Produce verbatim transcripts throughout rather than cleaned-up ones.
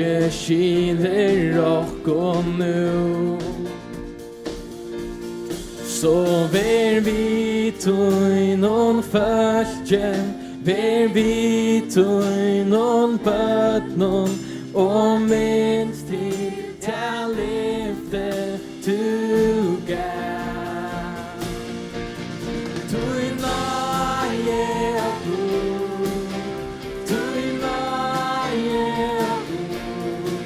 Skilir okkum nú. So ver við tínum fólki, ver við tínum børnum, og minst til tað lyfti tú gav. Tín náði, ó Gud, tín náði, ó Gud,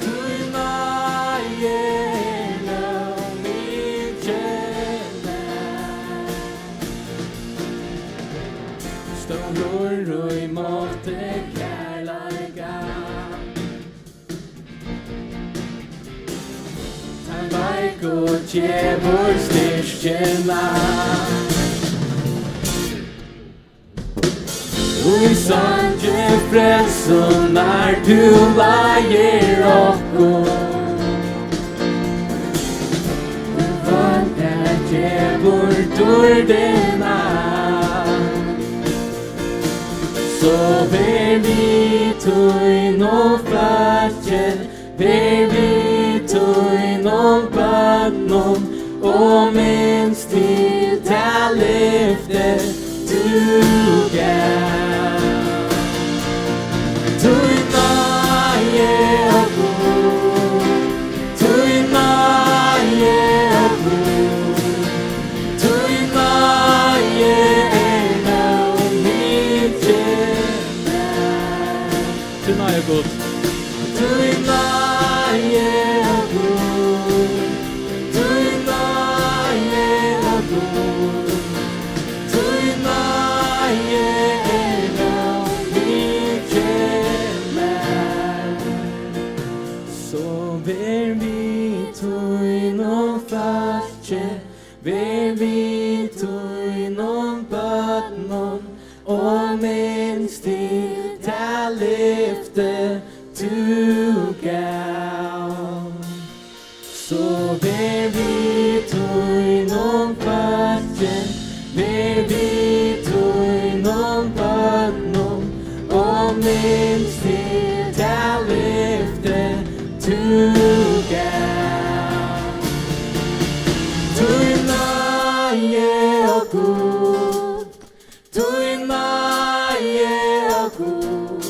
tín náði er nóg mikil. Stórur í mátti, kærleika. Tann veiku gevur styrkina. Í sangi frelsunnar tú leiðir okkum. Í fólki gevur dýrdina. So ver við tínum fólki, ver við tínum børnum, og minst til tað lyfti tú gav. Tín náði, ó Gud, tín náði, ó Gud, tín náði er nóg mikil. Tín náði, Gud. Tín náði, ó Gud, tín náði, ó Gud, tín náði er nóg mikil. So ver við tínum fólki, ver við tínum børnum, og minst til tað lyfti tú gav. So ver við tínum fólki, ver við tínum børnum, og minst til tað lyfti tú gav. Tín náði, ó Gud, tín náði, ó Gud,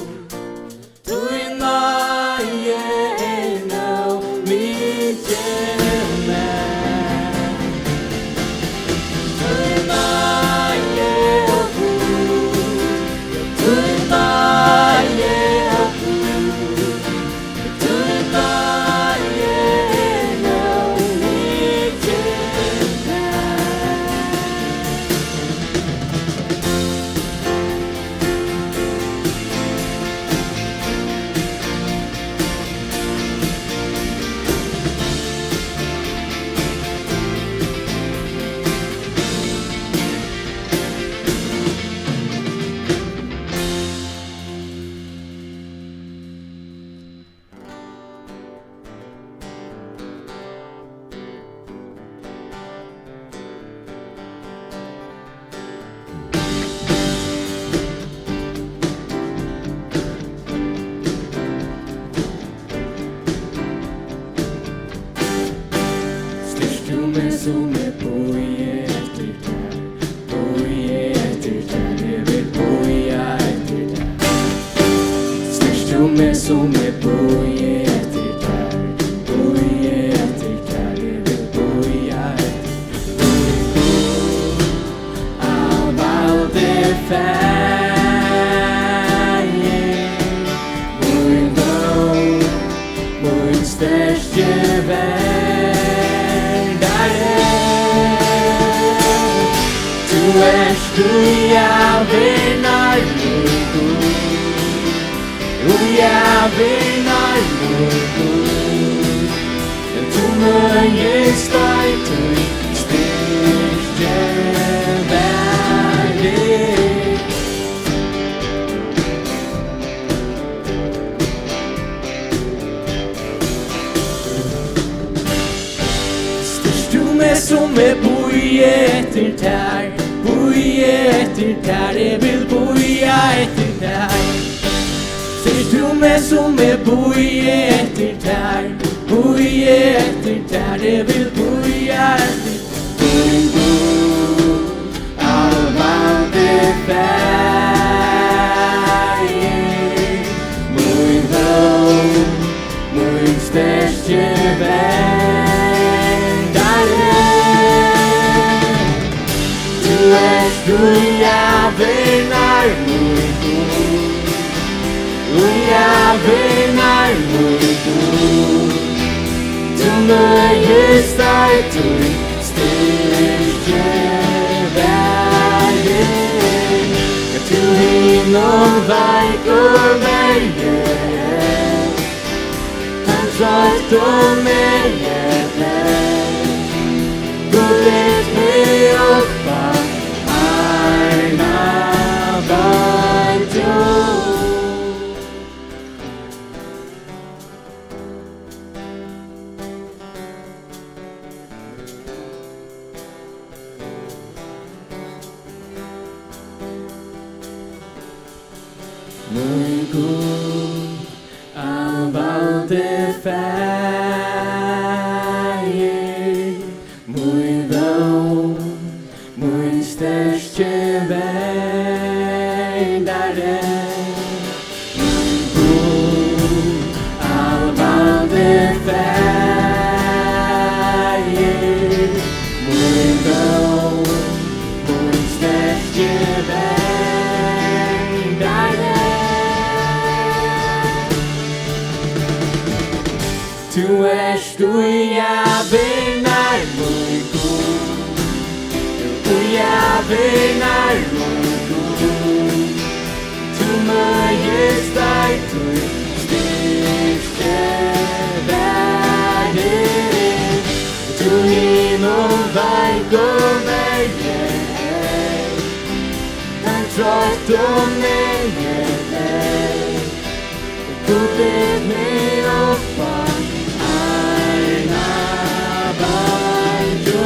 tín náði er nóg mikil. Tín náði, ó Gud, tín náði, ó Gud, tín náði er nóg mikil. Styrk tú meg, sum eg bíði eftir tær. Bíði eftir tær, eg vil bíða eftir tær. Styrk tú meg, sum eg bíði eftir tær. Bíði eftir tær, eg vil bíða eftir tær. Á valdi Faðir, mín vón, mín sterki verjari. Tú ert í ævir nærmur, Gud, í ævir nærmur, Gud. Tú møðist, tín styrki verjari. Styrk tú meg, sum eg bíði eftir tær, bíði eftir tær, eg vil bíða eftir tær. Er tú meg, sum eg bíði eftir tær, bíði eftir tær, eg vil bíða eftir tær. Mín Gud, alvaldi Faðir, mín vón, mín sterki verndari. Tú ert í ævinnar, mín Gud, í ævinnar, mín Gud. Tú nøðist ei, tín styrki verði. Tú hinum veiku verjir, tann troyttum megi bless. Gud, lyft meg upp á eina beintu. Mín Gud, alvaldi Faðir, mín vón, mín sterki verndari. Mín Gud, alvaldi Faðir, mín vón, mín sterki verndari. Tú ert í ævinnar, mín Gud. Tú í ævinnar, mín Gud. Tú nøðist ei, tín styrki verði. Tú hinum veiku verjir, tann troyttum megi bless. Gud, lyft meg upp á eina beintu.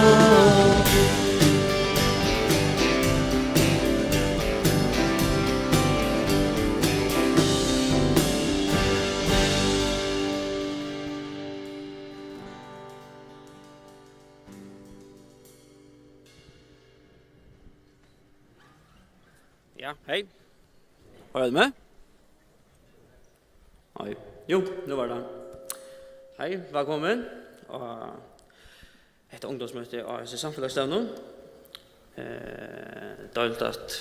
Ja, hey. Hoyrir tú meg? Oj. Jú, nú var tað. Hey, vælkomin. Og hetta ungdómsmøti á hesi samfelagsstevnu. Eh, deiligt at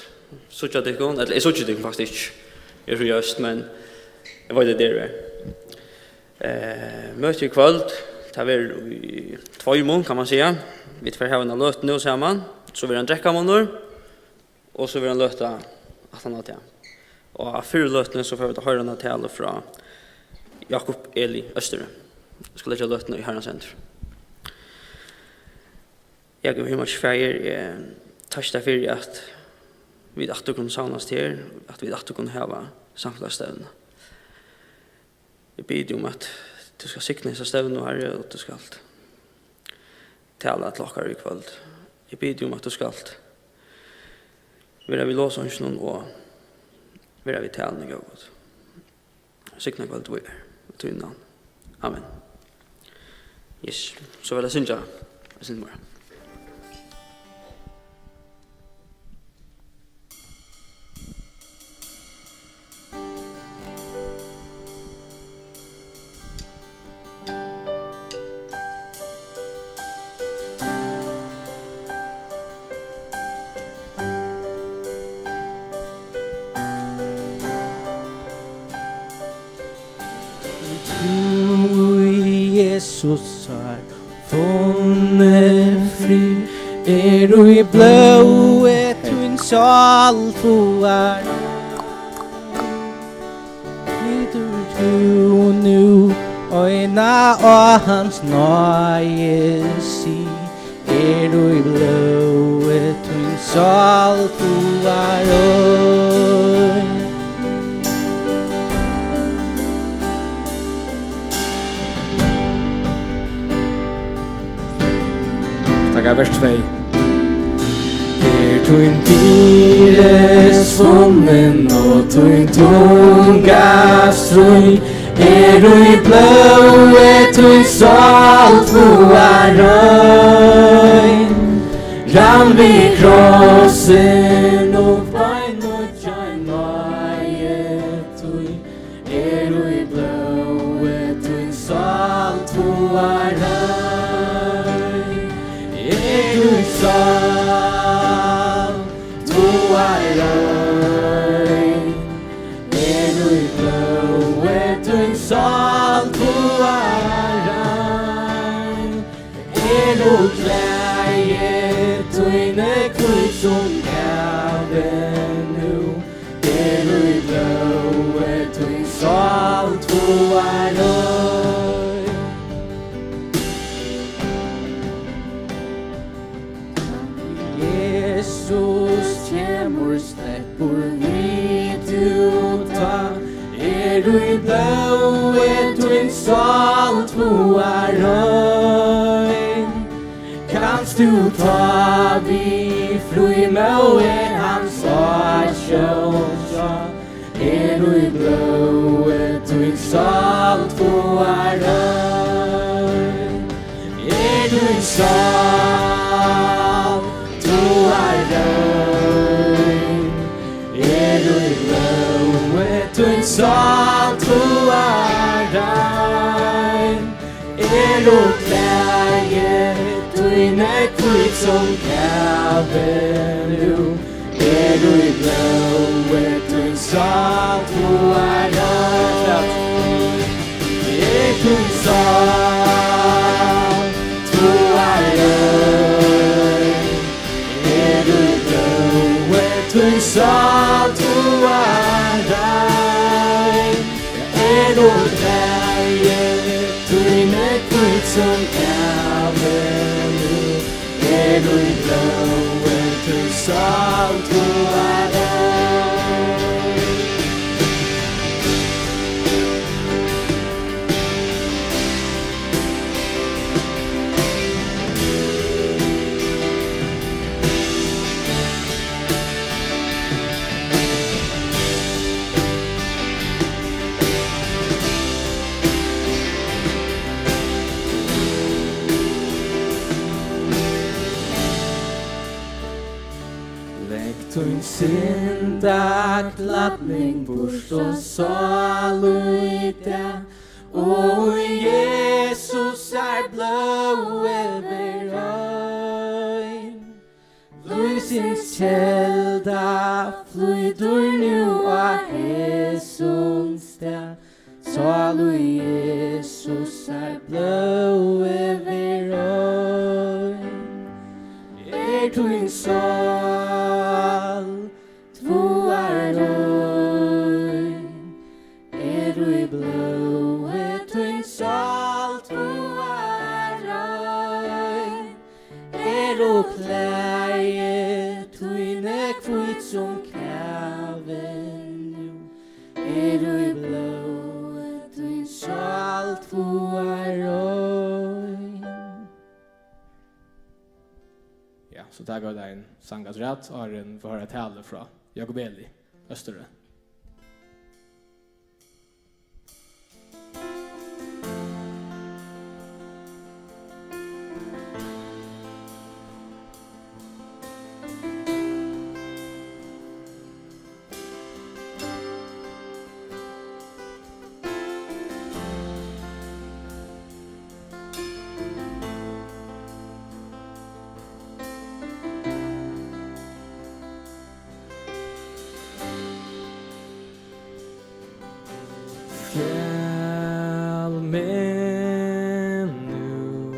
síggja tykkum, ella eg síggi tykkum faktiskt ikki. Eg eri so jøst, men eg veit at tað er. Eh, møtið í kvøld, tað verður í tveimum, kann man siga. Vit fara hava eina løtu nú saman, so verður ein drekkamunur, og so verður ein løta aftan á tað. Og á fyrru løtuni, so fara vit at hoyra eina talu frá Jakob Eli Østeri. Eg skal leggja løtuna í Harrans hendur. Jakob, himmalski Faðir, eg takki tær fyri, at vit aftur kunnu savnast her, at vit aftur kunnu hava samfelagsstevnu. Eg biði teg um, at tú skal signa hesa stevnu, Harri, og at tú skalt tala til okkara í kvøld. Eg biði teg um, at tú skalt vera við lovsanginum og vera við taluni, góði Gud. Signa kvøldið víðari. Í tínum navni. Amen. Yes. So vil eg syngja eitt sindur meira. Tú í Jesusar funnu frið, er í blóði tín sál fáar. Lítur tú nú eina á hans náði sig, er í blóði tín sál fáar rein. Takk, vers tvey. Er Tín byrði spunnin og tín tunga stríð, er í blóði tín sál tváar rein. Rann við krossin upp ein nýggjan náði tín, er í blóði tín sál tváar rein. Er tín sál tváar rein, er í blóði tín sál tváar rein. Er í klæði tíni hvít sum kavi nú, er í blóði tín sál tváar rein. Jesus kemur, sleppur við tú tá, er í blóði tín sál tváar rein. Kanst tú tá við frímóði hans á sjón sjá, er í blóði tín sál tváar rein. Er tín sál tváar rein, er í blóði tín sál tváar rein. Er í klæði tíni hvít sum kavi nú, er í blóði tín sál tváar rein. Er tín sál tváar rein, er í blóði tín sál tváar rein. Er í klæði tíni hvít sum kavi nú, er í blóði tín sál tváar rein. Legg tín syndaklædning burt og sál í dag, og í Jesusar blóði ver rein. Lívsins kelda flýtur nú á hesum stað, sál í Jesusar blóði ver rein. Er tín sál tváar rein, er í blóði tín sál tváar rein. Er í klæði tíni hvít sum kavi nú, er í blóði tín sál tváar rein. Ja, so taka vit ein sang afturat, áðrenn vit fáa hoyra talu frá Jákup Eli Østuri. Fræl meg nú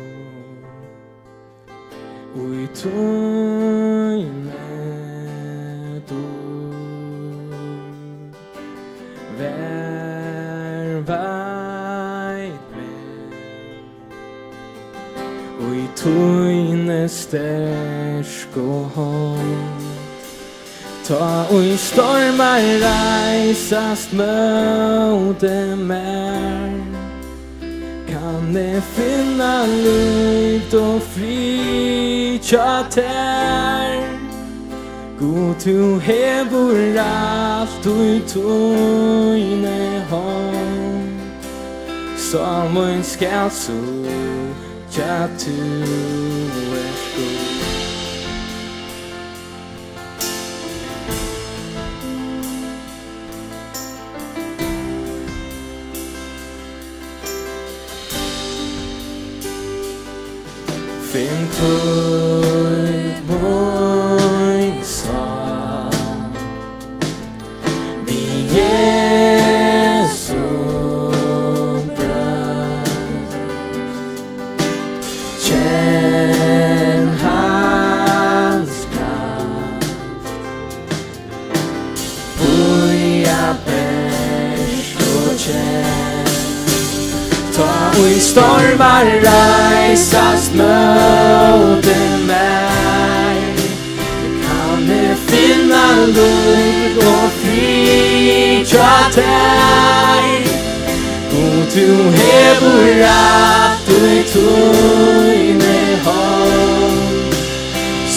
í tíni dýrd. Varðveit meg í tíni sterku hond. Tá ið stormar reisast móti mær, kann eg finna lívd og frið hjá tær. Gud, tú hevur alt í tíni hond, sál mín skal síggja, tú ert Gud. Finn hvíld mín sál við Jesu brjóst. Kenn hans kraft. Bíða bert og kenn. Tá ið stormar reisast móti mær, kann eg finna lív og frið hjá tær. Gud, tú hevur alt í tíni hond.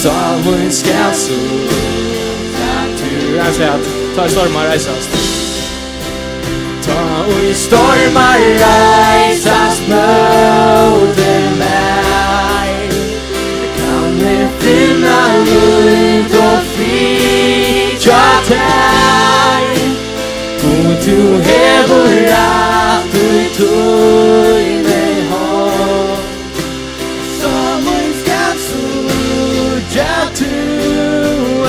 Sál mín skal síggja, tú ert Gud. Tá ið stormar reisast. Tá ið stormar reisast móti mær, kann eg finna lív og frið hjá tær. Gud, tú hevur alt í tíni hond. Sál mín skal síggja, tú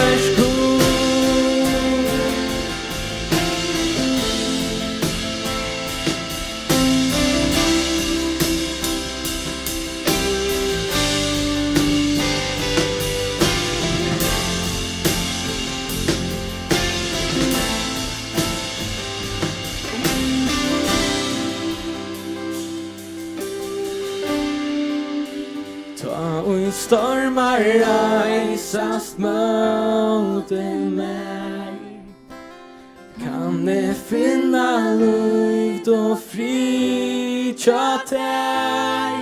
ert Gud. Tá ið stormar reisast móti mær, kann eg finna lív og frið hjá tær.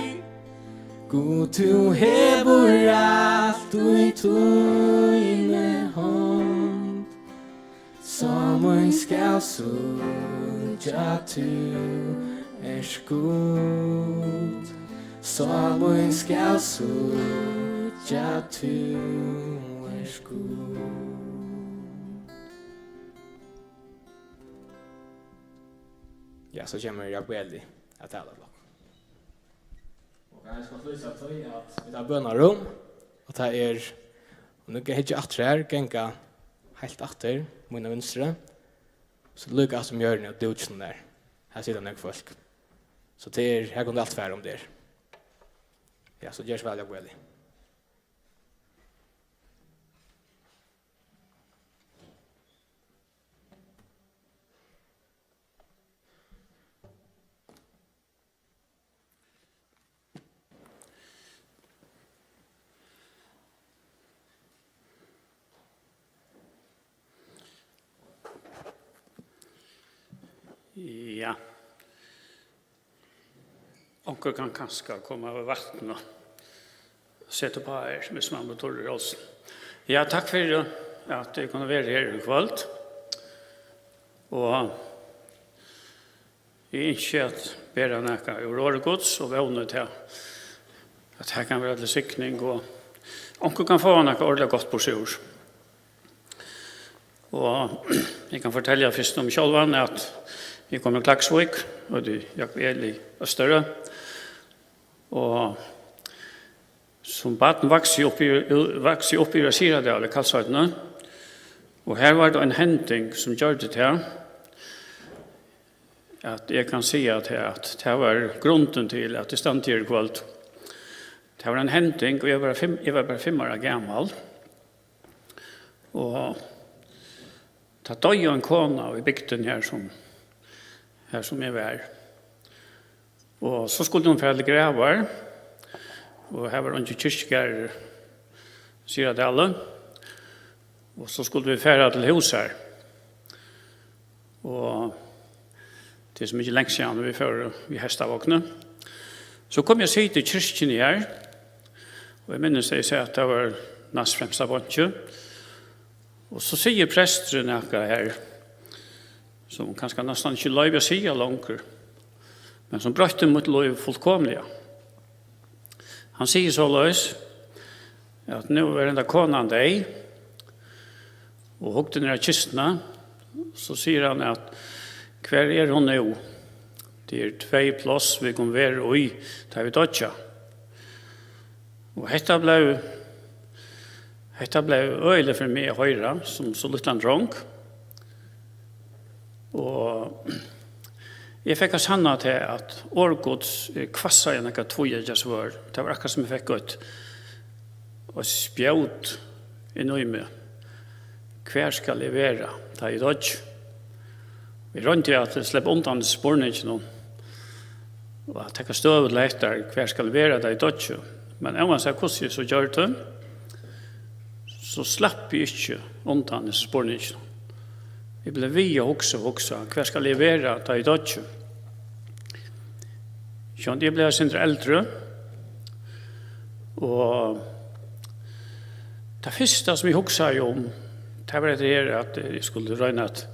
Gud, tú hevur alt í tíni hond. Sál mín skal síggja, tú ert Gud. Sál mín skal síggja, tú ert Gud. Ja, so kemur Jakob Eli at tala til okkum. Og eg skal lýsa tí at vit hava bønarúm, og tað er, og nú hyggja aftur her, ganga heilt aftur, mína vinstru, so líka aftur um hjørnið og dúkin har. Her sita nógv fólk. So tað er, her kunnu alt fara um tað er. Ja, so ger so væl, Jakob Eli. Ja. Onkur kann kanska koma við vatn og seta upp á her, hvis man vil, Tore Olsen. Ja, takk fyri at eg kunnu vera her í kvøld. Og eg ynski at bera nakað úr orði Guds og vóni til, at tað kann vera til signing, og onkur kann fáa nakað ordiliga gott burturúr. Og eg kann fortelja fyrst um sjálvan, at eg kom í Klaksvík, og tað er Jakob Eli Østerø. Og sum barn vaks eg upp í, vaks eg upp í Syðradali, Kalsoynni. Og her var tað ein hending, sum gjørdi tað, at eg kann siga tað, at tað var grundin til, at eg standi her í kvøld. Tað var ein hending, og eg var fimm, eg var bara fimm ára gamal. Og tá doyði ein kona í bygdini her, sum, her sum eg var. Og so skuldi hon fara til gravar, og her var eingin kirkjugarður í Syðradali. Og so skuldu vit fara til hús har. Og tað er so mikið langt síðan, vit fóru við hestavogni. So kom eg at sita í kirkjuni har, og eg minnist, eg sat, tað var næstfremsta bonki. Og so sigur presturin nakað her, sum kanska næstan ikki loyvi at siga longur, men sum broytti mítt lív fullkomiliga. Hann sigur soleiðis, at nú er henda konan deyð, og hugdi niður á kistuna, so sigur hann, at hvar er hon nú? Tað er tvey pláss, vit kunnu vera í, tá vit doyggja. Og hetta bleiv, hetta bleiv øgiligt fyri meg at hoyra, sum so lítlan drong. Og eg fekk at sanna tað, at orð Guds er hvassari enn nakað tvíeggjað svørð. Tað var akkurát sum eg fekk eitt, eitt spjót inn í meg. Hvar skal eg vera, tá eg doyggj? Eg royndi at sleppa undan spurninginum og at taka støðu til hetta, hvar skal eg vera, tá eg doyggj? Men óansæð hvussu eg so gjørdi, so slapp eg ikki undan hesum spurninginum. Eg bleiv við at hugsa og hugsa, hvar skal eg vera, tá eg doyggj? Sjálvt eg bleiv eitt sindur eldri, og tað fyrsta, sum eg hugsaði um, tað var hetta her, at eg skuldi royna at,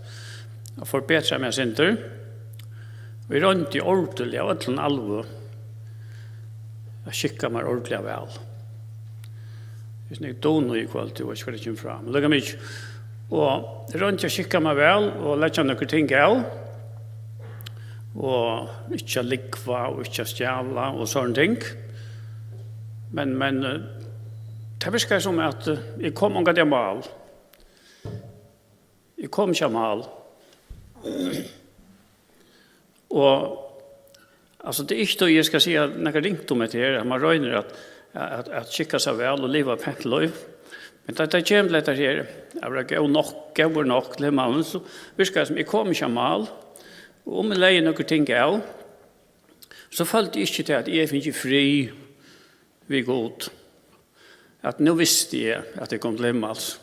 at forbetra meg eitt sindur. Og eg royndi ordiliga av øllum alvum at skikka mær ordiliga væl. Eg snikk dugna í kvøld, eg veit ikki, hvar tað kemur frá, men líka mikið. Og eg royndi at skikka mær væl og leggja nøkur ting av. Og ikki at lúgva og ikki at stjala og sovorðin ting. Men, men, eh, tað virkaði sum, at, eh, eg kom ongantíð á mál. Eg kom ikki á mál. Og, altso, tað er ikki, tí eg skal siga nakað ringt um hetta her, at mann roynir at, at, at skikka seg væl og liva pent lív. Men tá tað kemur til hetta her, at vera góð nokk, góður nokk til himmalin, so virkar tað sum, eg kom ikki á mál. Og um eg legði nøkur ting av, so føldi eg ikki tað, at eg hevði fingið frið við Gud, at nú visti eg, at eg kom til himmals.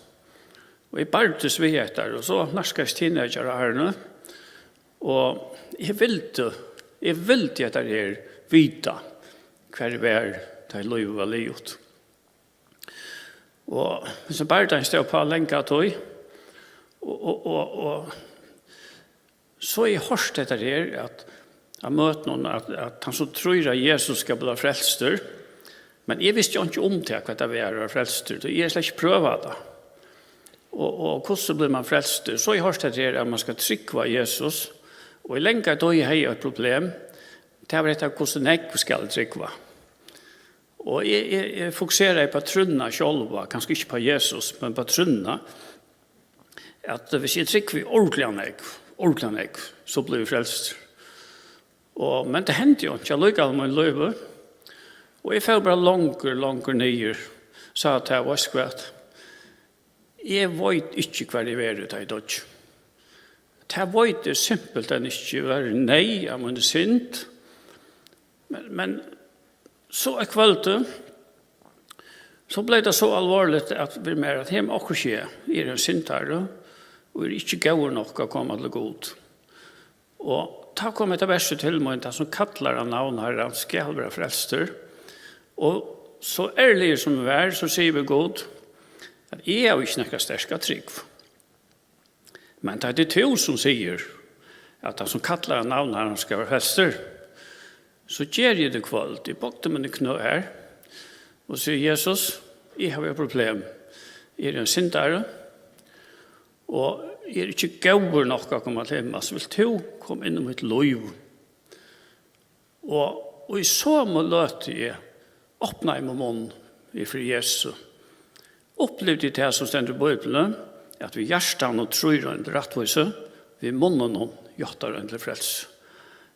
Og eg bardist við hetta, og so nærkaðist teenagerárini, og eg vildi, eg vildi, at teir her vita, hvar eg var, tá ið lívið var liðugt. Og hesin bardagin stóð uppá langa tíð, og, og, og, og so eg hoyrdi hetta her, at á møtunum, at, at hann sum trýr á Jesus skal blíva frelstur, men eg visti jo ikki um tað, hvat tað var at vera frelstur, tí eg hevði slett ikki prøvað tað. Og, og hvussu blívur mann frelstur? So eg hoyrdi hetta her, at mann skal trúgva á Jesus, og í langa tíð hevði eg eitt problem, tað var hetta, hvussu nógv skal eg trúgva? Og eg, eg, eg fokuseraði upp á trúnna sjálva, kanska ikki upp á Jesus, men upp á trúnna, at hvis eg trúgvi ordiliga nógv, ordiliga nógv, so blívi eg frelstur. Og, men tað hendi jo ikki allíkavæl í mínum lívi. Og eg fór bara longur, longur niður. Sá at tað, veitst hvat? Eg veit ikki, hvar eg verði, tá eg doyggi. Tað veit eg simpelthen ikki. Eg var neyð av míni synd. Men, men so eitt kvøld, so bleiv tað so alvorligt at við mær, at her má okkurt skje. Eg eri ein syndari, og eri ikki góður nokk at koma til Gud. Og tá kom hetta versið til mín: tann sum kallar á navn Harrans, skal vera frelstur. Og so ærligur sum eg var, so sigi eg við Gud, at eg havi ikki nakra sterka trúgv. Men tá tað er tú, sum sigur, at tann sum kallar á navn Harrans skal vera frelstur, so geri eg tað í kvøld. Eg bøgdi míni knø her og sigi: Jesus, eg havi eitt problem. Eg eri ein syndari, og eg eri ikki góður nokk at koma til himmals. Vilt tú koma inn í mítt lív? Og í somu løtu eg opnaði mín munn fyri Jesu, upplivdi eg tað, sum stendur í Bíbliuni, at við hjartanum trýr ein til rættvísi, við munninum játtar ein til frelsu.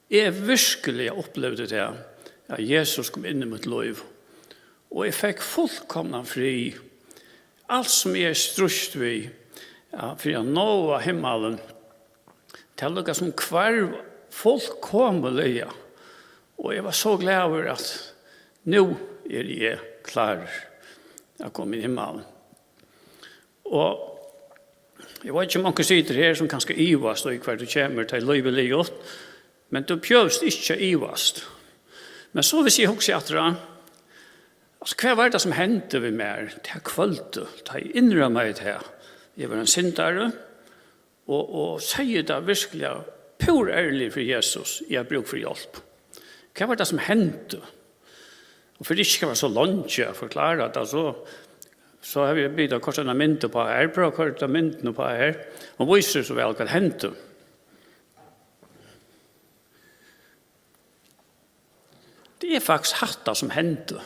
Eg virkiliga upplivdi tað, at Jesus kom inn í mítt lív, og eg fekk fullkomnan frið. Alt, sum eg hevði stríðst við, ja, fyri at náa himmalin, tað líkasum hvarv fullkomiliga, og eg var so glaður, at nú eri eg klárur at koma inn í himmalin. Og eg veit ikki, um onkur situr her, sum kanska ivast í, hvar tú kemur, tá ið lívið er liðugt, men tú behøvist ikki at ivast. Men so, hvis eg hugsi aftur á, altso, hvat var tað, sum hendi við mær tað kvøldið, tá eg innrømmaði tað, Eg var ein syndari, og, og segði tað virkuliga púra ærliga fyri Jesus, eg havi brúk fyri hjálp. Hvat var tað, sum hendi? Og fyri ikki skal vera so leingi at forklára tað, so, so havi eg biðið at koyra eina mynd upp á her, prøva at koyra ta myndina upp á her, og vísir so væl hvat hendi. Tað er faktiskt hatta, sum hendi.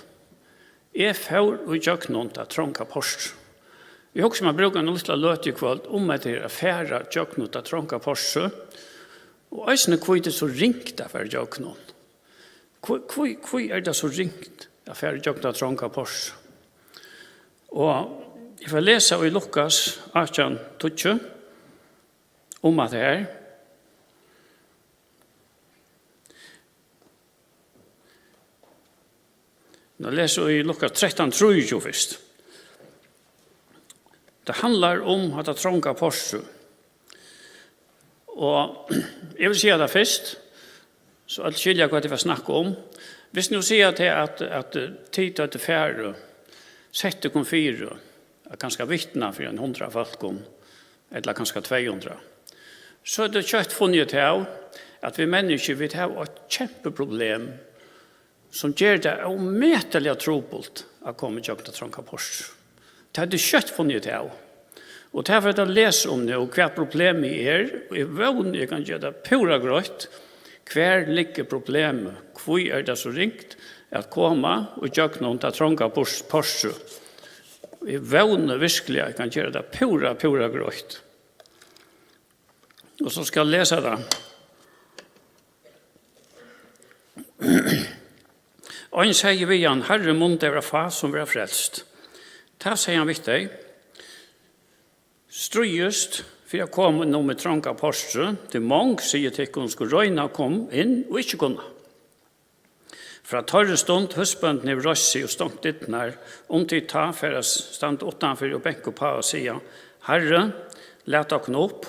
Eg fór í gjøgnum tað tronga portrið. Eg hugsi, man brúka eina lítla løtu í kvøld um hetta her at fara gjøgnum tað tronga portrið, og eisini hví tað er so ringt at fara gjøgnum. Hví, hví, hví er tað so ringt at fara gjøgnum tað tronga portrið? Og eg fari at lesa í Lukas átjan tíggju um hatta her. Nú lesi eg í Lukas trettan trýogtjúgu fyrst. Tað handlar um hatta tronga portrið. Og eg vil siga tað fyrst, so øll skilja, hvat eg vil snakka um. Hvis nú siga tey at, at, eh, tit høvdu farið, sett tykkum fyri at kanska vitna fyri ein hundrað fólkum, ella kanska tvey hundrað, so er tað skjótt funnið út av, at vit menniskju, vit hava eitt kempeproblem, sum ger tað ómetaliga trupult at koma ígjøgnum tað tronga portrið. Tað er skjótt funnið út av. Og tað fer at lesa um nú, hvat problemið er, og eg vóni, eg kann gera tað púra greitt. Hvar liggur problemið? Hví er tað so ringt at koma ígjøgnum tað tronga pors-, portrið? Eg vóni virkiliga, eg kann gera tað púra, púra greitt. Og so skal eg lesa tað. Ein segði við hann: Harri, munnu tey vera fá, sum verða frelst? Tá segði hann við tey: Stríðist fyri at koma inn um í tronga portrið, tí mong, sigi eg tykkum, skulu royna at koma inn og ikki kunna. Frá teirri stund húsbóndin hevur reist seg og stongt dyrnar, um tit tá fara at standa uttanfyri og banka uppá og siga: Harri, lat okkum upp,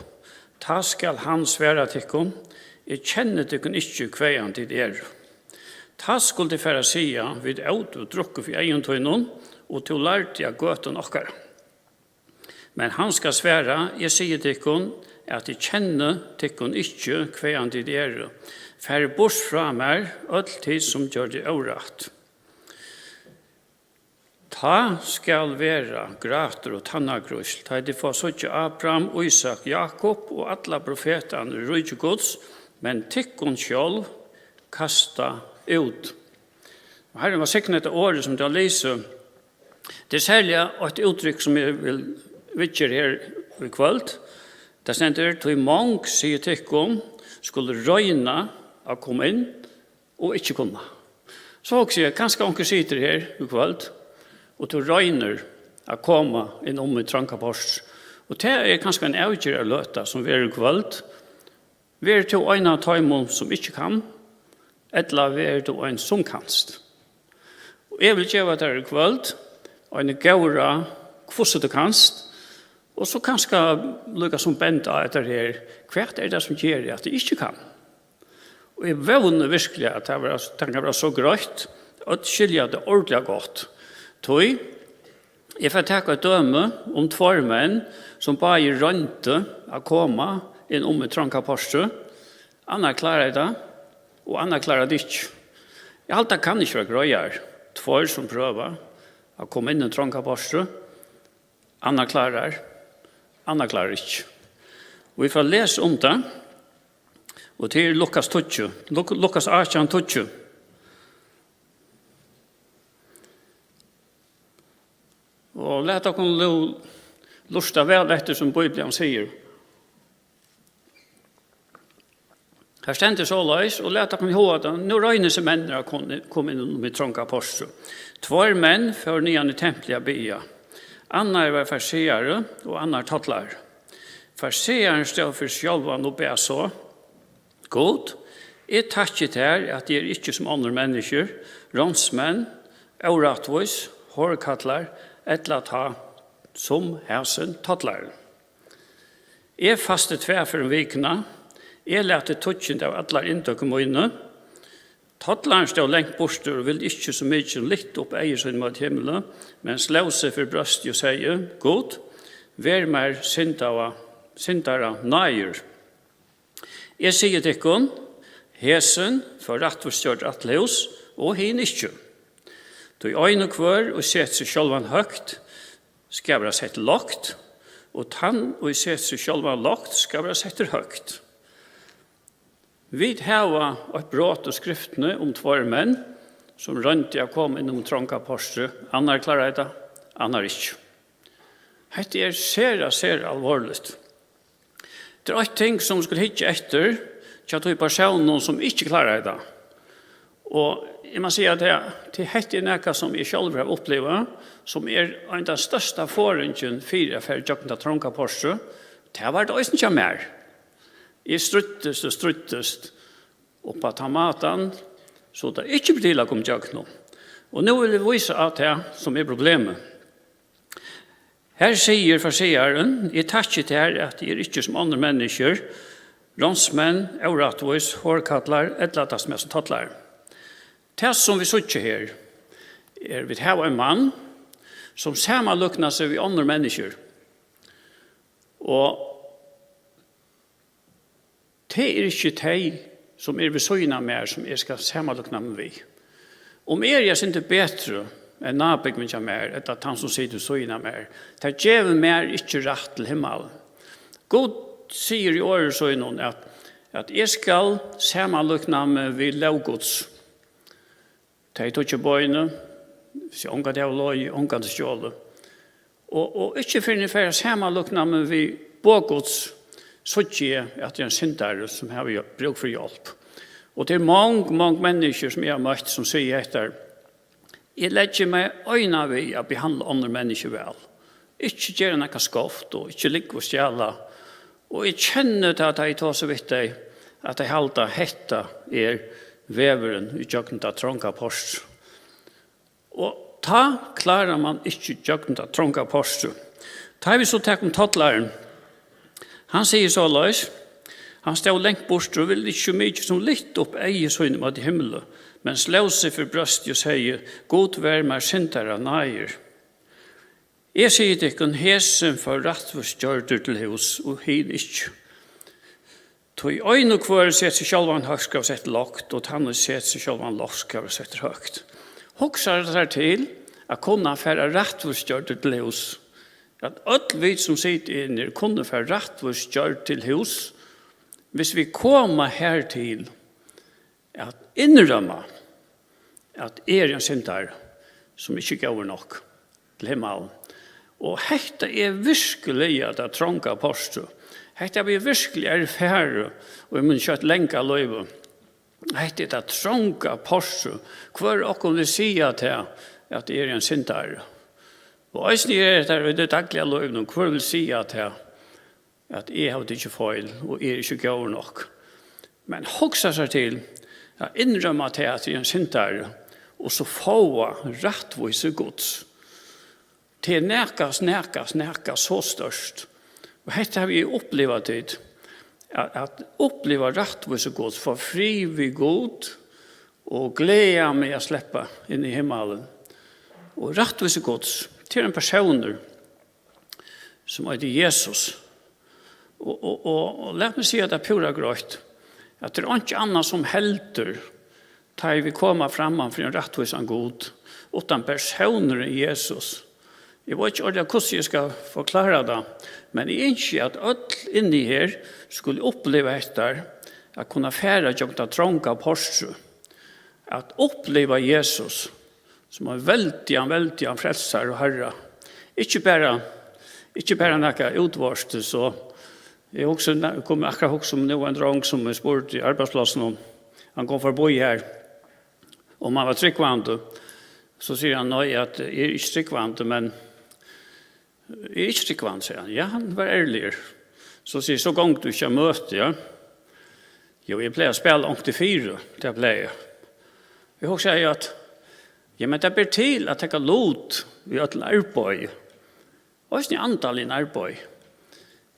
tá skal hann svara tykkum: Eg kenni tykkum ikki, hvaðani tit eru. Tá skulu tit fara at siga: Vit ótu og drukku fyri eygum tínum, og tú lærdi á gøtum okkara. Men hann skal svara: Eg sigi tykkum, at eg kenni tykkum ikki, hvaðani tit eru. Farið burt frá mær, øll tit, sum gjørdu órætt. Tá skal vera grátur og tannagrísl, tá ið tit fáa síggja Abraham, Ísak, Jákup og allar profetarnar í ríki Guds, men tykkum sjálv kasta út. Og Harrin var signa hetta orðið, sum tað lýsir. Tað er serliga eitt úttrykk, sum eg vil viðgera her í kvøld. Tað stendur: Tí mong, sigi eg tykkum, skulu royna at koma inn og ikki kunna. So hugsi eg, kanska onkur situr her í kvøld, og tú roynir at koma inn um í tronga port. Og tað er kanska ein avgerðarløta, sum verður í kvøld. Verður tú ein av teimum, sum ikki kann, ella verður tú ein, sum kanst? Og eg vil geva tær í kvøld eina góða, hvussu tú kanst, og so kanska líka sum benda á hetta her, hvat er tað, sum ger, at eg ikki kann? Og eg vóni virkiliga, at tað vera, tað kann vera so greitt, øll skilja tað ordiliga gott. Tí, eg fari taka eitt dømi um tveir menn, sum báðir royndu at koma inn um í tronga portrið. Annar kláraði tað, og annar kláraði tað ikki. Eg haldi, tað kann ikki vera greiðari. Tveir, sum prøva at koma inn í tronga portrið, annar klárar, annar klárar ikki. Og vit fara at lesa um tað, og tað er Lukas tíggju, Luk-, Lukas átjan tíggju. Og lat okkum nú lurta væl eftir, sum Bíblian sigur. Her stendur soleiðis, og lat okkum í huga tað: Nú royna hesir menn at kun-, koma inn um í tronga portrið. Tveir menn fóru niðan í templið at biðja. Annar var fariseari og annar tollari. Farisearin stóð fyri sjálvan og bað so: Gud, eg takki tær, at eg eri ikki sum onnur menniskju, ránsmenn, órættvís, hárkallar, ella tá sum hasin tollarin. Eg fasti tvær ferðir um vikuna, eg lati tíggindi av allari inntøku míni. Tollarin stóð langt burtur og vildi ikki so mikið sum lyfta upp eygu síni móti himli, men sló seg fyri brjóstið og segði: Gud, Ver mær syndara, syndara náðir. Eg sigi tykkum, hesin fór rættvísgjørdur aftur til hús, og hin ikki. Tí ein og hvør, ið setir seg sjálvan høgt, skal verða settur lágt, og tann, ið setir seg sjálvan lágt, skal verða settur høgt. Vit hava eitt brot í skriftini um tveir menn, sum royndu at koma inn um tronga portrið. Annar kláraði tað, annar ikki. Hetta er sera, sera alvorligt. Tað er eitt ting, sum skulu hyggja eftir hjá tí persónum, sum ikki kláraði tað. Og eg má siga, at tað, tað hetta er nakað, sum eg sjálvur havi upplivað, sum er ein av størsta forðingin fyri at fara ígjøgnum tað tronga portrið. Tað var tað eisini hjá mær. Eg stríddist og stríddist upp á tann mátan, so tað ikki ber til at koma ígjøgnum. Og nú vil eg vísa á tað, sum er problemið. Her sigur farisearin: Eg takki tær, at eg eri ikki sum onnur menniskjur, ránsmenn, órættvís, hárkallar, ella tað sum er sum tollarar. Tað, sum vit síggja her, er, vit hava ein mann, sum samanlíknar seg við onnur menniskjur. Og tað er ikki tey, sum eru við síðuna av mær, sum eg skal samanlíkna meg við. Um eg eri eitt sindur betri enn nábúgvin hjá mær, ella tann, sum situr við síðuna av mær, tað gevur mær ikki rætt til himmalin. Gud sigur í orði sínum, at, at eg skal samanlíkna meg við lóg Guds. Tey tíggju boðini, siga: Ongantíð hava logið, ongantíð stjólið. Og, og ikki fyrr enn eg fari at samanlíkna meg við boð Guds, síggi eg, at eg eri ein syndari, sum havi brúk fyri hjálp. Og tað eru mong, mong menniskju, sum eg havi møtt, sum siga hetta: Eg leggi meg eina við at behandla onnur menniskju væl. Ikki gera nakað skeivt og ikki lyga og stjala. Og eg kenni tað, tá eg tosi við tey, at tey halda, hetta er vegurin ígjøgnum tað tronga portrið. Og tá klárar mann ikki ígjøgnum tað tronga portrið. Tá vit so taka um tollaran, hann sigur soleiðis: Hann stóð langt burtur og vildi ikki so mikið sum lyfta upp eygu síni móti himli, men sló seg fyri brjóstið og segði: Gud, ver mær syndara náðir. Eg sigi tykkum, hesin fór rættvísgjørdur til hús, og hin ikki. Tí ein og hvør setir seg sjálvan høgt, skal sett lágt, og tann, ið setir seg sjálvan lágt, skal verða settur høgt. Hugsar tær til at kunna fara rættvísgjørdur til hús, at øll vit, sum sita inni, kunnu fara rættvísgjørd til hús, hvis vit koma hertil at innrømma, at eg eri ein syndari, sum ikki er góður nokk til himmalin. Og hetta er virkiliga tað tronga portrið. Hetta havi eg virkiliga erfarið í mínum skjótt langa lívi. Hetta er tað tronga portrið. Hvør okkum vil siga tað, at eg eri ein syndari? Og eisini er hetta í tí dagliga lívinum, hvør vil siga tað, at eg havi tikið feil, og eg eri ikki góður nokk. Men hugsa sær til at innrømma tað, at eg eri ein syndari, og so fáa rættvísi Guds. Tað er nakað, nakað, nakað so stórt. Og hetta havi eg upplivað, tit, at, at uppliva rættvísi Guds, fáa frið við Gud, og gleða meg at sleppa inn í himmalin. Og rættvísi Guds, tað er ein persónur, sum eitur Jesus. Og, og, og, og lat meg siga tað púra greitt, at tað er einki annað sum heldur, tá ið vit koma framman fyri ein rættvísan Gud, uttan persónurin Jesus. Eg veit ikki ordiliga, hvussu eg skal forklára tað, men eg ynski, at øll inni her skulu uppliva hetta, at kunna fara gjøgnum tað tronga portrið, at uppliva Jesus sum ein veldigan, veldigan frelsara og Harra. Ikki bara, ikki bara nakað útvortis, so eg hugsi, kom akkurát hugsa um nú ein drong, sum eg spurdi á arbeiðsplássinum. Hann kom forbí her, um hann var trúgvandi. So sigur hann: Nei, at eg eri ikki trúgvandi, men eg eri ikki trúgvandi, sigur hann. Ja, hann var ærligur. So sigur: So gongur tú ikki á møti, ja? Jú, eg plagi at spæla onkuntíð fyri, tað plagi eg. Eg hugsaði, at, ja, men tað ber til at taka lut í øllum arbeiði, eisini andaligum arbeiði.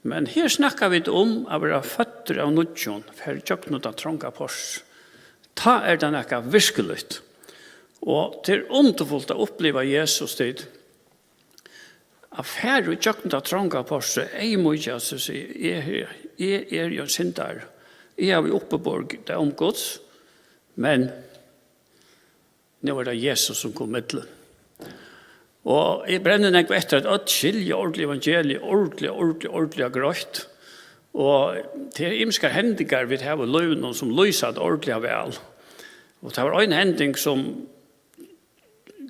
Men her snakka vit um at vera føddur av nýggjum, fara ígjøgnum tað tronga portrið. Tá er tað nakað virkiligt. Og tað er undurfult at uppliva Jesus, tit, At fara í gjøgnum tað tronga portrið, eyðmýkja seg, siga, eg, eg eri ein syndari. Eg havi uppiborið dóm Guds, men nú er tað Jesus, sum kom millum. Og eg brenni nógv eftir, at øll skilja ordiliga evangeliið, ordiliga, ordiliga, ordiliga greitt. Og tað eru ymiskar hendingar, vit hava í lívinum, sum lýsa tað ordiliga væl. Og tað var ein hending, sum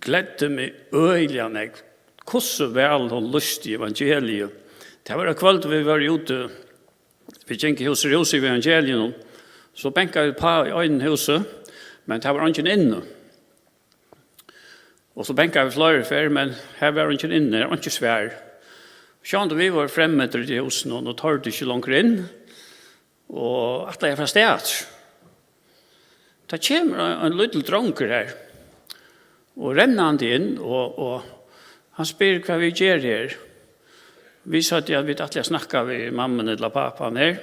gleddi meg øgiliga nógv, hvussu væl hon lýsti evangeliið. Tað var eitt kvøld, vit vóru úti, vit gingu hús úr húsi við evangeliinum. So bankaðu vit uppá í einum húsi, men tað var eingin inni. Og so bankaðu vit fleiri ferð, men har var eingin inni, har var einki svar. Sjálvandi vit vóru fremmøtir í tí húsinum og tordu ikki longur inn. Og ætlaði at fara avstað aftur. Tá kemur ein, ein lítil drongur har og rennandi inn, og, og hann spyr, hvat vit gera her. Vit søgdu, at vit ætlaðu at snakka við mammuna ella pápan her,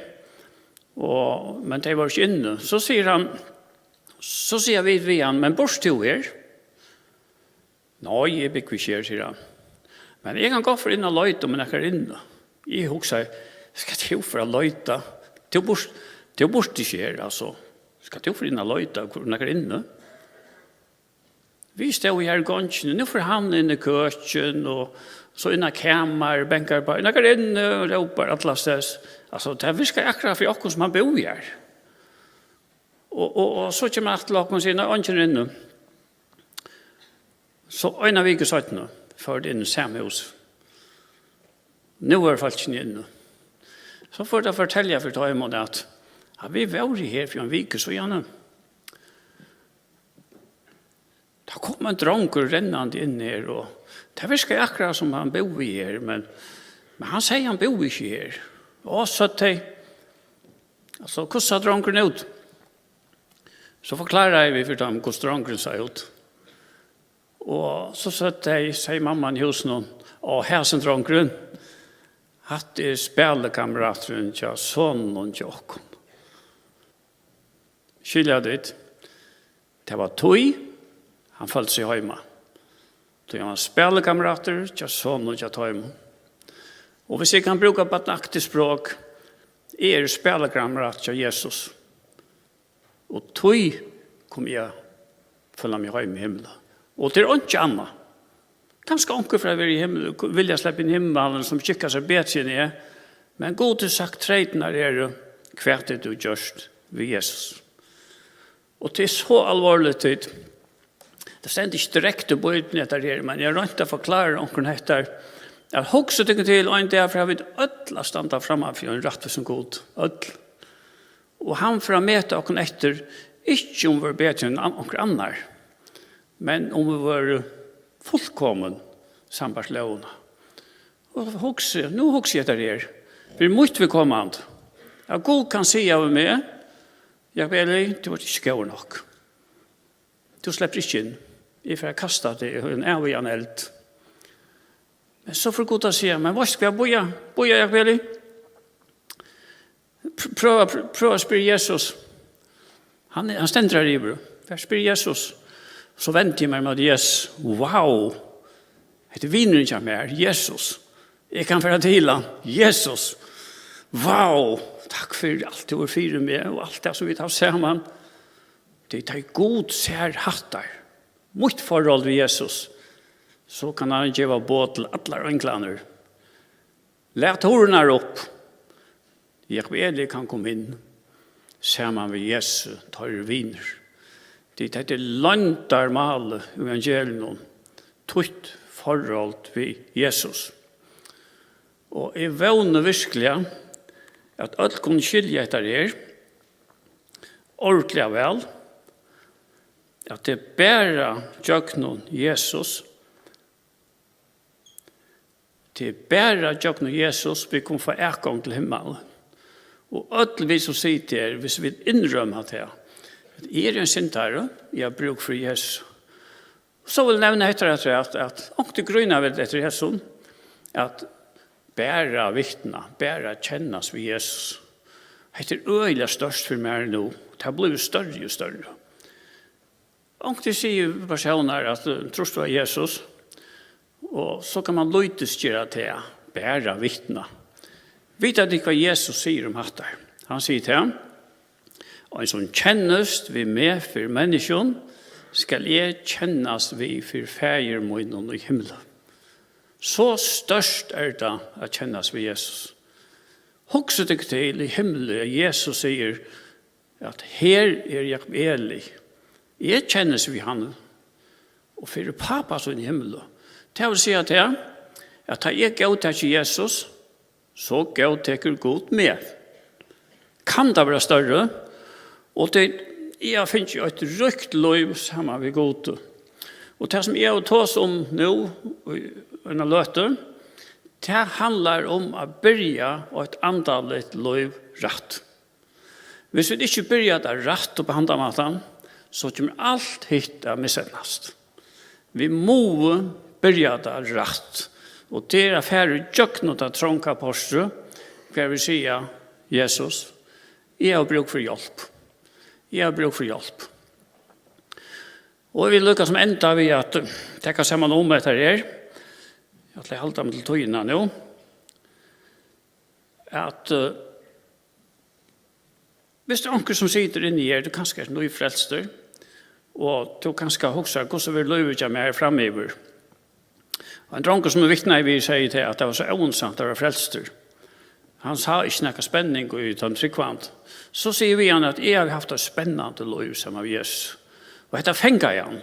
og, men tey vóru ikki inni. So sigur hann, so siga vit við hann, men býrt tú her? Nei, eg búgvi ikki her, sigur hann. Men eg kann gott fara inn og leita, um nakar er inni. Eg hugsaði, skal tú fara at leita? Tú býrt, tú býrt ikki her, altso. Skal tú fara inn og leita, um nakar er inni? Vit stóðu her í gongini, nú fer hann inn í køkin, og so inn á kamar, bankar uppá, nakar er inni, rópar allastaðni. Altso, tað virkar akkurát fyri okkum, sum hann búði her. Og, og, og so kemur hann aftur til okkum og sigur, nei, eingin er inni. So eina viku seinni fóru vit inn í sama hús. Nú vóru fólkini inni. So fóru teir at fortelja fyri teimum, at, at vit vóru her fyri eina viku síðani. Tá kom ein drongur rennandi inn her, og tað virkaði akkurát, sum hann búði her, men, men hann segði, hann búði ikki her. Og søgdu tey, altso, hvussu sá drongurin út? So forkláraðu vit fyri teimum, hvussu drongurin sá út. Og so søgdu tey, segði mamman í húsinum, á, hasin drongurin, hatta er spælikameraturin hjá soninum hjá okkum. Skilja tit? Tað var tí, hann føldi seg heima. Tí hann var spælikameratur hjá soninum hjá teimum. Og viss eg kann brúka barnaktigt språk, eg eri spælikameratur hjá Jesus. Og tí kom eg at føla meg heima í himli. Og tað er einki annað. Kanska onkur fer at vera í himli, vilja sleppa inn í himmalin, sum skikkar sær betri enn eg. Men Gud hevur sagt, treytirnar eru, hvat er tú gjørt við Jesus? Og tað er so alvorligt, tí tað stendur ikki direkte í Bíbliuni, hetta her, men eg royndi at forklára onkrum hetta, at hugsa tykkum til, ein dag fara vit øll at standa framman fyri ein rættvísan Gud, øll. Og hann fer at meta okkum eftir, ikki um vit vóru betri enn an-, onkur annar, men um vit vóru fullkomin sambært lógini. Og hugsi, nú hugsi eg hetta her, fyri mítt viðkomandi, at Gud kann siga við meg, Jakob Eli, tú ert ikki góður nokk. Tú sleppur ikki inn. Eg fari at kasta teg í ein ævigan eld. Men so fer Gud at siga, men veitst hvat, bíða, bíða, Jakob Eli. Pr-, prøva, pr-, prøva at spyrja Jesus. Hann, hann stendur har yvir. Far spyrja Jesus. So vendi eg mær móti Jesus. Wow! Hetta er vinurin hjá mær, Jesus. Eg kann fara til hann. Jesus. Wow! Takk fyri alt tú hevur fyri meg og alt tað sum vit hava saman. Tí tá Gud sær hattar, mítt forhold við Jesus, so kann hann geva boð til allar einglarnar. Lat hurðirnar upp. Jakob Eli kann koma inn saman við Jesu, teir eru vinir. Tí hetta er loyndarmálið í evangeliinum, títt forhold við Jesus. Og eg vóni virkiliga, at øll kunnu skilja hetta her ordiliga væl, at tað er bara gjøgnum Jesus, tað er bara gjøgnum Jesus, vit kunnu fáa atgongd til himmalin. Og øll vit sum sita her, viss vit innrømma tað, at eg eri ein syndari, eg havi brúk fyri Jesus. So vil eg nevna hetta afturat, at, at onkuntíð grína vit eftir hesum, at bara vitna, bara kennast við Jesus. Hetta er øgiliga stórt fyri mær nú. Tað blívur størri og størri. Onkuntíð sigur persónar at, eh, trýrt á Jesus, Og so kann man lítið gera tað, bara vitna. Vita tit, hvat Jesus sigur um hatta? Hann sigur tað: Ein sum kennist við meg fyri menniskjum, skal eg kennast við fyri Faðir mínum í himli. So stórt er tað at kennast við Jesus. Hugsið tykkum til í himli, at Jesus sigur, at her er Jakob Eli. Eg kennist við hann og fyri Pápa sín í himli. Tað vil siga tað, at tá eg góðtaki Jesus, so góðtekur Gud meg. Kann tað vera størri? Og tað, eg havi fingið eitt ríkt lív saman við Gud. Og tað, sum eg havi tosað um nú í eina løtu, tað handlar um at byrja eitt andaligt lív rætt. Hvis vit ikki byrja tað rætt upp á handan mátan, so kemur alt hitt at miseydnast. Vit mugu byrja tað rætt, og tað er at fara ígjøgnum tað tronga portrið, hvar vit siga: Jesus, eg havi brúk fyri hjálp. Eg havi brúk fyri hjálp. Og eg vil líka sum enda við at, eh, taka saman um hetta her. Eg ætli at halda meg til tíðina nú. At, eh, hvis tað er onkur sum situr inni her, tú kanska ert nýfrelstur, og tú kanska hugsar: Hvussu verður lívið hjá mær framyvir? Ein drongur, sum eg vitnaði við, segði tað, at tað var so óinteressant at vera frelstur. Hann sá ikki nakra spenning í teimum trúgvandi. So sigi eg við hann, at eg havi havt eitt spennandi lív saman við Jesusi. Og hetta fangaði hann,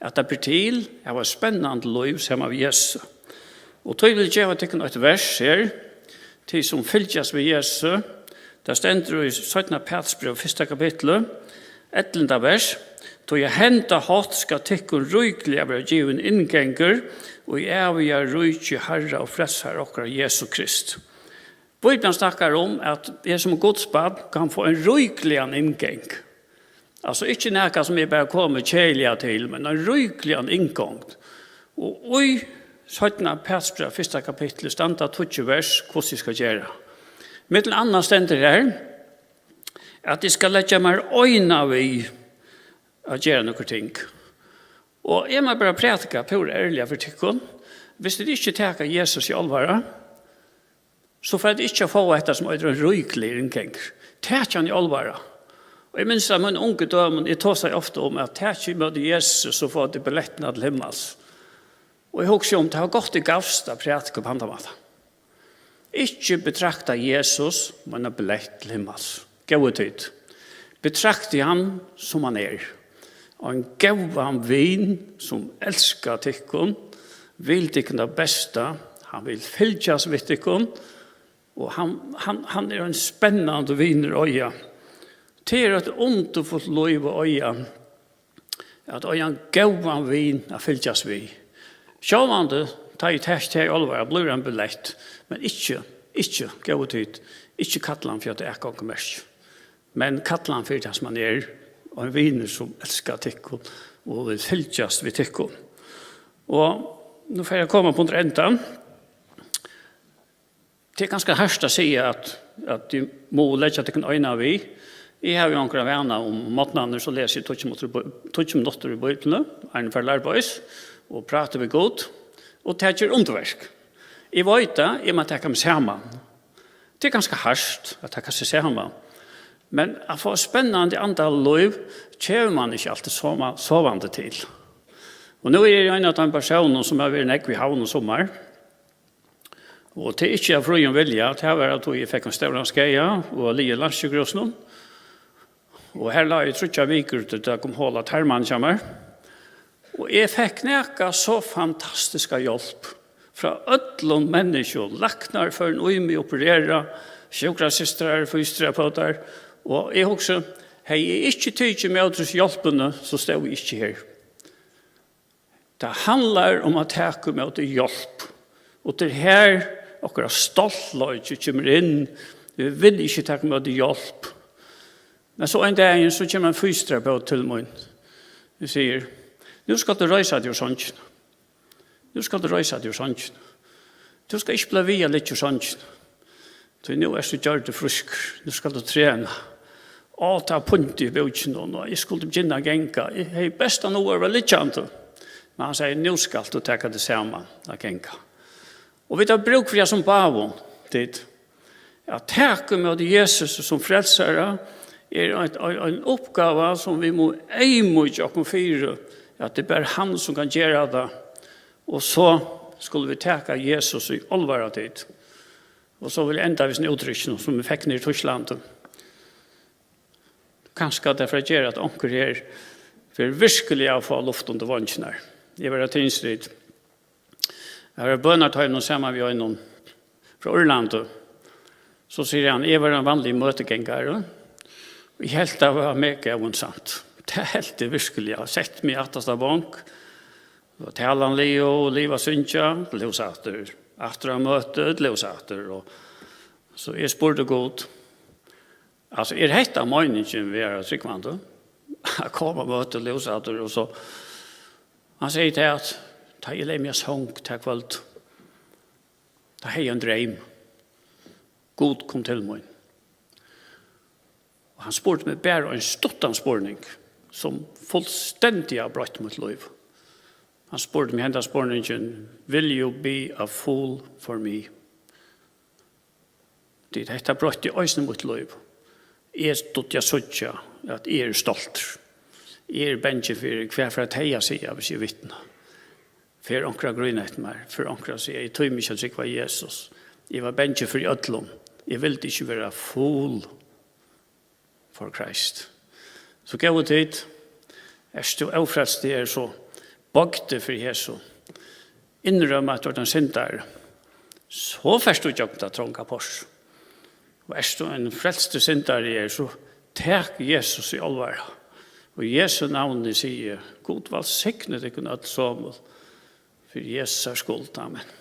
at tað ber til at hava eitt spennandi lív saman við Jesusi. Og tí vil eg geva tykkum eitt vers her, tit sum fylgjast við Jesusi. Tað stendur í seinna Pætursbrev, fyrsta kapitli, ellivta vers: Tí á henda hátt skal tykkum ríkliga vera givin inngangur í æviga ríki Harra og Frelsara okkara Jesu Krist. Bíblian snakkar um, at eg sum Guds barn kann fáa ein ríkligan inngang. Altso ikki nakað sum eg bara komi keðiliga til, men ein ríkligan inngang. Og í seinna Pætursbrev, fyrsta kapitli, standa tíggju vers, hvussu eg skal gera. Millum annað stendur her, at eg skal leggja mær eina við at gera nøkur ting. Og eg má bara prædika púra ærliga fyri tykkum. Hvis tit ikki taka Jesus í álvara, so fara tit ikki at fáa hetta sum eitur ein ríkligur inngangur. Takið hann í álvara. Og eg minnist, at mín ungu døgum, eg tosaði ofta um, at takið ímóti Jesus, so fáa tit billettina til himmals. Og eg hugsi um, tað var gott, eg gavst at prædika upp handan mátan. Ikki betrakta Jesus sum eina billett til himmals. Góðu tit, betraktið hann, sum hann er. Ein góðan vin, sum elskar tykkum, vil tykkum tað besta, hann vil fylgjast við tykkum, og hann, hann, hann er ein spennandi vinur at eiga. Tað er eitt undurfult lív at eiga, at eiga ein góðan vin at fylgjast við. Sjálvandi, tá eg taki tað í álvara, blívur ein billett, men ikki, ikki, góðu tit, ikki kalla hann fyri eitt atgongumerki, men kalla hann fyri tað sum hann er, ein vinur sum elskar tykkum og vil fylgjast við tykkum. Og nú fari eg at koma upp undir endan. Tað er ganska hart at siga, at, at tit mugu leggja tykkum eina við. Eg havi jú onkran vana um morgnarnar, so lesi eg tíggju minuttir í Bí-, tíggju minuttir í Bíbliuni, áðrenn eg fari til arbeiðis, og práti við Gud, og tað ger undurverk. Eg veit tað, eg má taka meg saman. Tað er ganska hart at taka seg saman. Men at fáa spennandi andaligt lív kemur mann ikki altíð sova-, sovandi til. Og nú eri eg ein av teimum persónum, sum havi verið nógv í Havn í summar. Og tað er ikki av fríum vilja, tað var, at eg fekk ein stóran skaða og ligði í landssjúkrahúsinum. Og har lá eg í tríggjar vikur, tí tað kom hol á tarmarnar hjá mær. Og eg fekk nakað so fantastiska hjálp frá øllum menniskjum. Læknar fóru inn í meg, operera, sjúkrasystrar, fysioterapeutar. Og eg hugsi, hevði eg ikki tikið ímóti hesi hjálpini, so stóð eg ikki her. Tað handlar um at taka ímóti hjálp. Og tað er her okkara stoltleiki kemur inn. Vit vilja ikki taka ímóti hjálp. Men so ein dagin, so kemur ein fysioterapeut til mín. Hann sigur: "Nú skalt tú reisa teg úr songini. Nú skalt tú reisa teg úr songini. Tú skalt ikki blíva við at liggja í songini. Tí nú ert tú gjørdur frískur. Nú skalt tú trena." Á, tað var punt í búkinum, og eg skuldi begynna at ganga. Eg hevði best av hug at vera liggjandi. Men hann segði: "Nú skalt tú taka teg saman at ganga." Og vit hava brúk fyri hasum báðum, tit. At taka ímóti Jesus sum frelsara er ein, ein, ein uppgáva, sum vit mugu eyðmýkja okkum fyri, at tað er bara hann, sum kann gera tað. Og so skulu vit taka Jesus í álvara, tit. Og so vil eg enda við sovorðnum úttrykki, sum eg fekk niðri í Týsklandi. Kanska tað fer at gera, at onkur her fer veruliga at fáa luft undir veingirnar. Eg var á Tynstrit. Eg var á bønartoyminum saman við einum frá Írlandi. So sigur hann: "Eg var ein vanligur møtigangari. Eg helt tað var mega einsamt." Tað helt eg veruliga. Eg setti meg í aftasta bonk. Og talan liðug, og liva at syngja, lús aftur. Aftur á møti, lús aftur. Og so eg spurdi Gud: "Altso, er hetta meiningin við at vera trúgvandi? At koma á møti, lús aftur, og so." Hann segði tað, at tá eg legði meg í song tað kvøld, tá hevði eg ein dreym. Gud kom til mín. Og hann spurdi meg bara ein stuttan spurning, sum fullstendiga broytti mítt lív. Hann spurdi meg henda spurningin: "Will you be a fool for me?" Tí hetta broytti eisini mítt lív. Eg dugdi at síggja, at eg eri stoltur. Eg eri bangin fyri, hvat fara tey at siga, hvis eg vitni? Fer onkur at grína eftir mær? Fer onkur at siga: "Eg tími ikki at trúgva Jesus"? Eg var bangin fyri øllum. Eg vildi ikki vera fool for Christ. So góðu tit, ert tú ófrelstur, ert so boygdur fyri Jesu, innrømma, at tú ert ein syndari, so fert tú ígjøgnum tað tronga pors. Og ert tú ein frelstur syndari, er, so tak Jesus í álvara. Og í Jesu navni sigi eg: Gud vælsigni tykkum øll somul fyri Jesu skuld. Amen.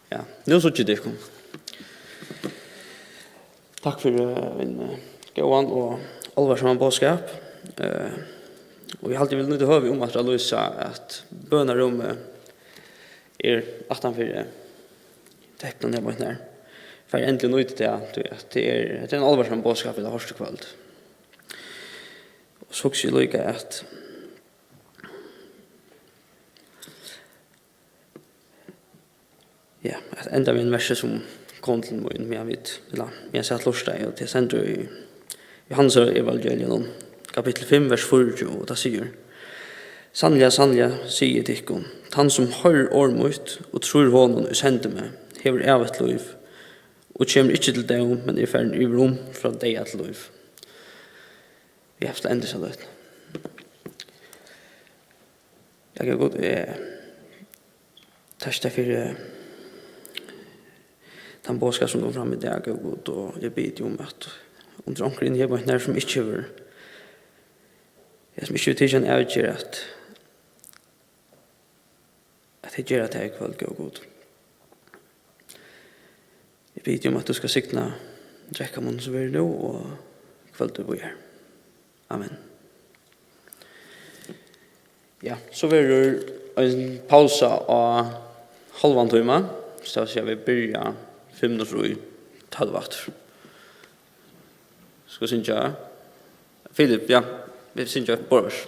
Ja, nú síggi eg tykkum. Takk fyri, eh, ein, eh, góðan og álvarsaman boðskap. Eh, og eg haldi, eg vil nýta høvið um at lýsa, at bønarúmið er aftan fyri teppini her beint nær. Fari endiliga at nýta tað, tí at tað er, tað er ein álvarsamur boðskap, vit hava hoyrt í kvøld. Og so hugsi eg líka, at Ja, at enda við ein versi, sum kom til mín, meðan vit, ella, meðan eg sat og lurtaði, og tað stendur í Jóhannesar evangelium, kapittul fimm, vers fýraogtjúgu, og tað sigur: Sanniliga, sanniliga, sigi eg tykkum, tann, sum hoyrir orð mítt og trýr honum, ið sendi meg, hevur ævigt lív, og kemur ikki til dóm, men er farin yvir um frá deyða til lív. Vit hava endað so løtt. Eg, Gud, eg takki tær fyri tann boðskap, sum kom fram í dag, Gud, og eg biði teg um, at um tað er onkur inni her beint nú, sum ikki hevur, ja, sum ikki hevur tikið eina avgerð, at, at tey gera tað í kvøld, góði Gud. Eg biði teg um, at tú skal signa drekkamunnin, sum verður nú, og kvøldið víðari. Amen. Ja, so verður ein pausa á hálvan tíma, so tað vil siga, vit byrja fimm minuttir í tólv aftur. Skal eg syngja? Filip, ja, vit syngja eitt borðvers.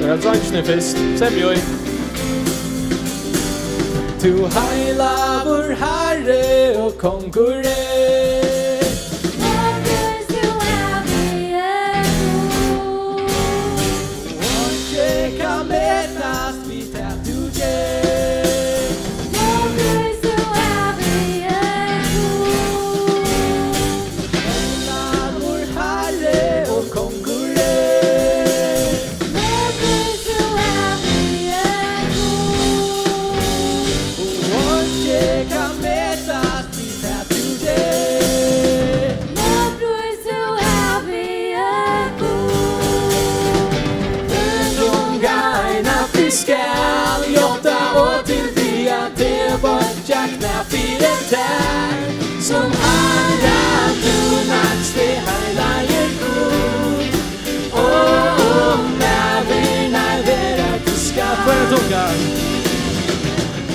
Ja, dreingirnir fyrst. Semjið. Tú heilagur Harri og kongur er. Lov prís tú ævigi Gud. Og ikki kann metast við tað tú ger. Lov prís tú ævigi Gud. Heilagur Harri og kongur er. Lov prís tú ævigi Gud. Og ikki kann metast við tað tú ger. Lov prís tú ævigi Gud. Hvør tunga eina ferð skal játta og tilbiðja teg, boyggja knæ fyri tær, sum Harra, tú nagsti heilagi Gud. Og um ævir nær verða tú skal. Hvør tunga,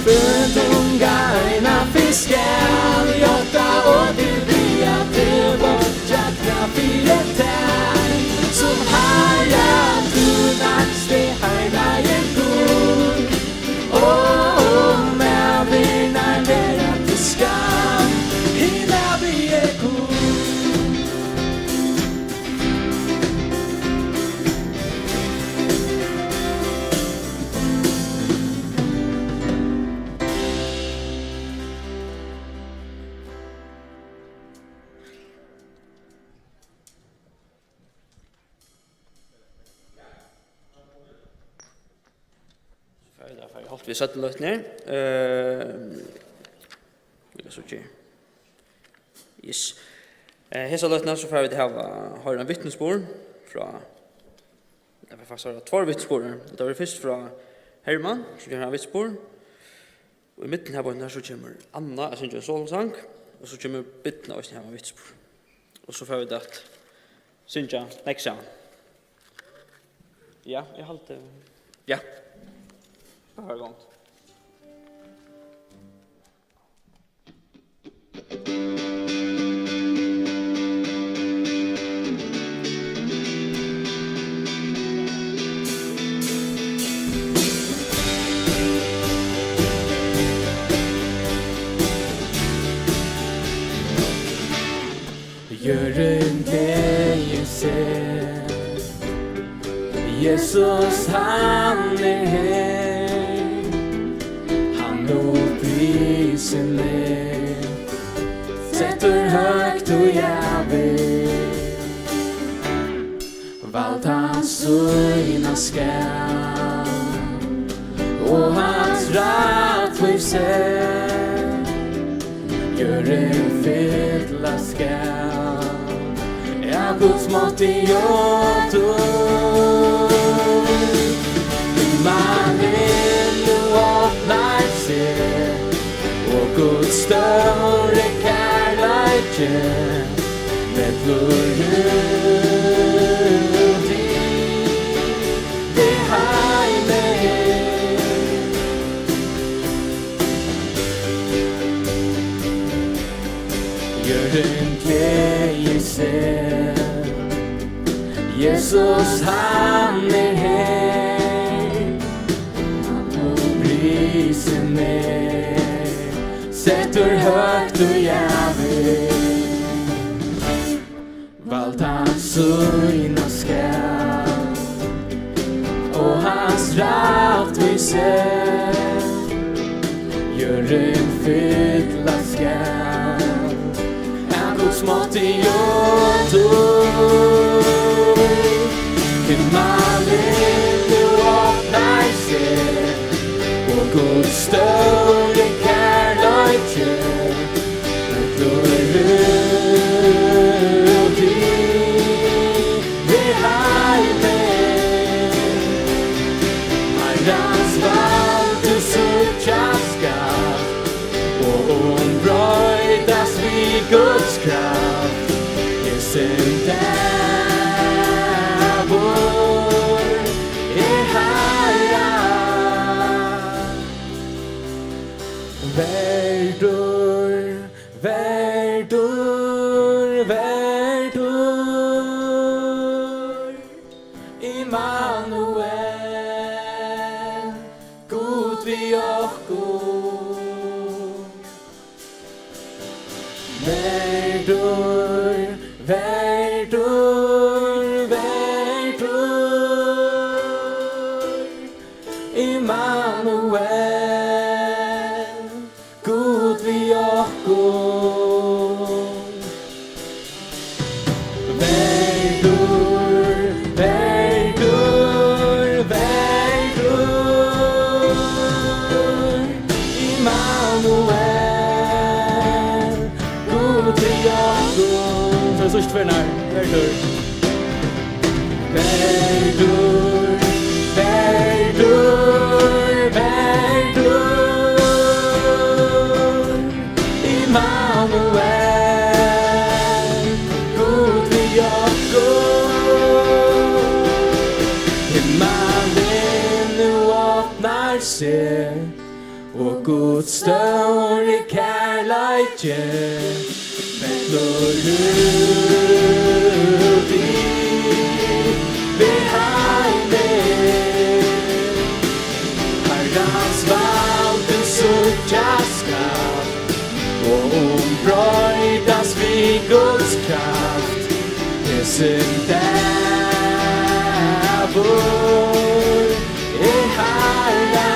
hvør tunga eina ferð skal játta og tilbiðja teg, boyggja knæ fyri tær, sum Harra, tú nagsti heilagi Gud. Og um ævir nær verða tú skal, hin ævigi Gud. Fara vit at fara í holt við seinnu løtuni. Eh, vit lesa ikki. Yes. Eh, hesa løtuna so fara vit at hava, hoyra ein vitnisburð frá, eg fari faktiskt at hoyra tveir vitnisburðir. Og tað verður fyrst frá Herman, sum gevur ein vitnisburð. Og í miðjuni her, her, so kemur Anna at syngja ein solosang, og so kemur Birna eisini at hava ein vitnisburð. Og so fara vit at syngja nógv saman. Ja, eg haldi. Ja. Far í gongd. Jørðin gleðir seg, Jesus, hann er her. Hann nú prísin er settur høgt í ævir. Vald hans sýnast skal, og hans rættvísi jørðin fylla skal. Ja, Guds mátti og tú. Himmalin nú opnar seg, og Guds stóri kærleiki fellur út í teg heim. Jørðin gleðir seg, Jesus, hann er her. Hann nú prísin er settur høgt í ævir. Vald hans sýnast skal, og hans rættvísi jørðin fylla skal. Av Guds mátti og tú. Himmalin nú opnar seg, og Guds stóri kærleiki fellur út í teg heim. Harrans vald tú síggja skalt, og um broytast við Guds kraft. Hesin Immanuel, Gud við okkum. Verður, verður, verður. Immanuel, Gud við okkum. So er síðst ferð nær. Verður. Verður, verður, verður. Immanuel, Gud við okkum. Himmalin nú opnar seg, og Guds stóri kærleiki fellur út yvir heimin. Harrans vald síggjast skal, og um broytast við Guds kraft. Hesin dagur er Harrans.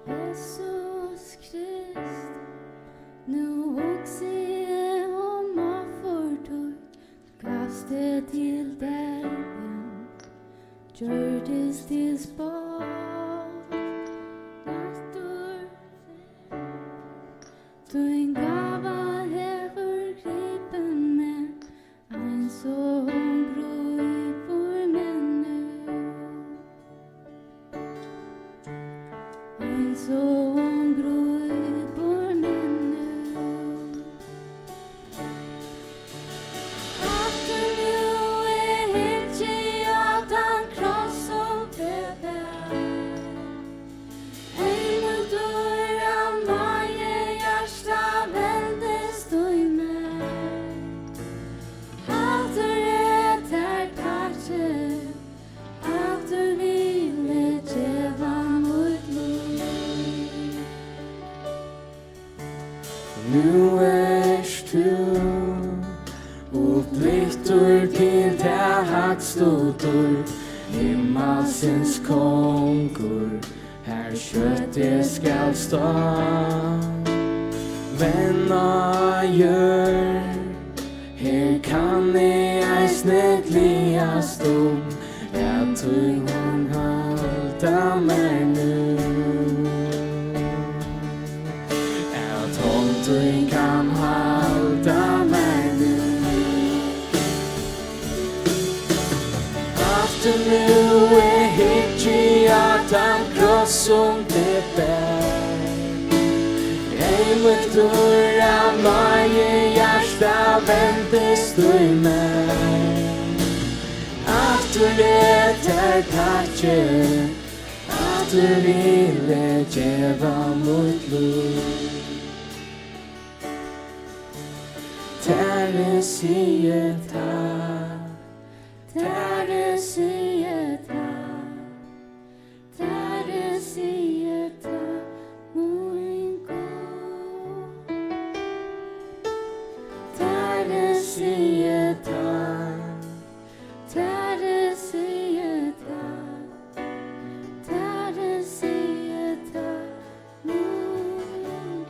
Jesus Krist, nú hugsi eg um offur títt, gavst teg til deyðan, gjørdist til spott. Næstur Tín gáva hevur gripið meg, eins og hon grípur meg nú. Eins og hon grípur meg nú. Aftur nú eg hyggi á tann kross, sum tú bar. Eyðmýktur av náði, hjartað vendist í mær. Aftur eg tær takki, aftur vil eg geva mítt lív. Nú ert tú upplyftur til ta hægstu dýrd, himmalsins kongur, har skjótt eg skal stá. Men á jørð, her kann eg eisini gleðast um, at tín hond halda mær nú. At hond tín kann halda mær nú. Aftur nú eg hyggi á tann kross, sum teg bar. Eyðmýktur av náði, hjartað vendist í mær. Aftur eg tær takki, aftur vil eg geva mítt lív. Tær eg sigi takk, tær eg sigi takk, tær eg sigi takk, mín Gud. Tær eg sigi takk, tær eg sigi takk, tær eg sigi takk, mín Gud.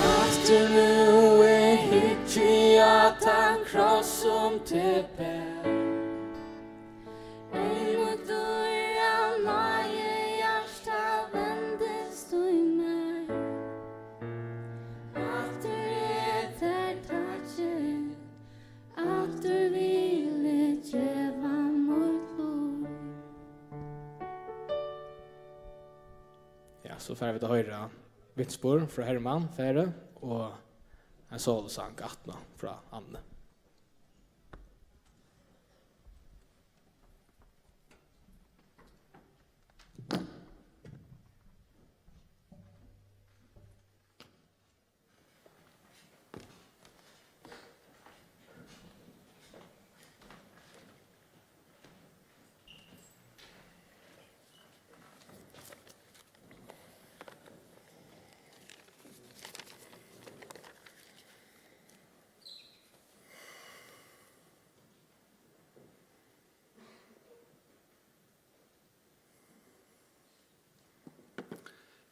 Aftur nú eg hyggi á tann kross, sum teg bar. Eyðmýktur av náði, hjartað vendist í mær. Aftur eg tær takki, aftur vil eg geva mítt lív. Ja, so fara vit at hoyra Vitnisburð frá Hermann Færø og ein solosang aftaná frá Anne.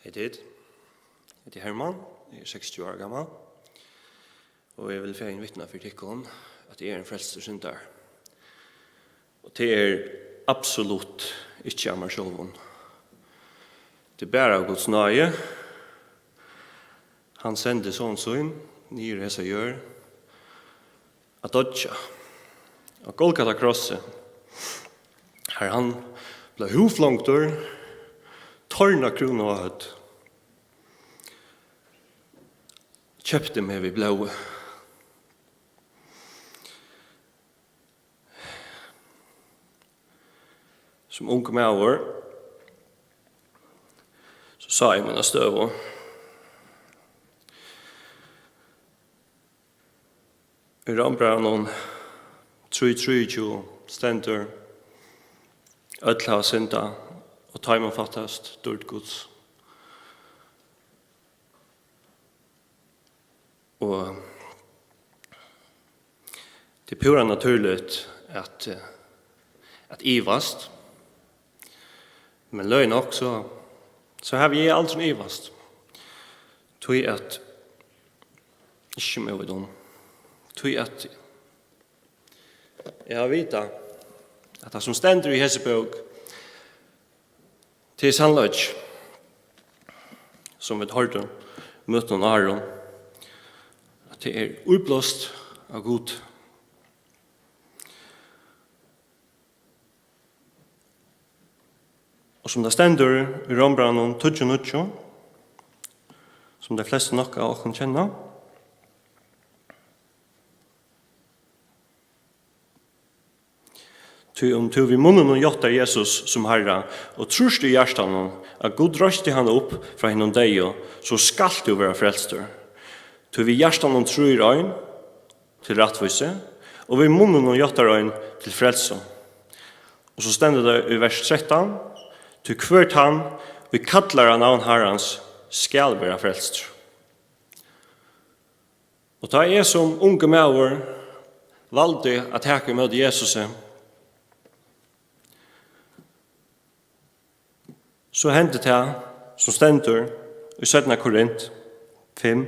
Hej tid. Hetta er Hermann, eg eri seksogtjúgu ára gamal, og eg vil fegin vitna fyri tykkum, at eg eri ein frelstur syndari. Og tað er absolutt ikki av mær sjálvum. Tað er bara av Guds náði. Hann sendi son sín niður í hesa jørð at doyggja á Golgata krossi, har hann bleiv húðflongdur, tornakrúnu á høvd, keypti meg við blóði. Sum ungur maður, so sá eg mína støðu. Í Rómbrævinum trý trýogtjúgu stendur: Øll hava syndað, og teimum fattast dýrd Guds. Og tað er púra natúrligt at, eh, at ivast. Men løgið nokk, so, so havi eg aldrin ivast. Tí at, ikki sum eg veit um, tí at eg havi vitað, at tað, sum stendur í hesi bók, tað er sannleiki, sum vit hoyrdu møtnum árum, at tað er útblást av Gud. Og sum tað stendur í Rómbrævinum tíggju níggju, sum tey flestu nokk av okkum kenna: Tí um tú við munninum játtar Jesus sum Harra og trýrt í hjartanum, at Gud reisti hann upp frá hinum deyðu, so skalt tú vera frelstur. Tí við hjartanum trýr ein til rættvísi, og við munninum játtar ein til frelsu. Og so stendur tað í vers trettan: Tí hvør tann, ið kallar á navn Harrans, skal vera frelstur. Og tá eg sum ungur maður valdi at taka ímóti Jesusi, so hendi tað, sum stendur í seinna Korint fimm,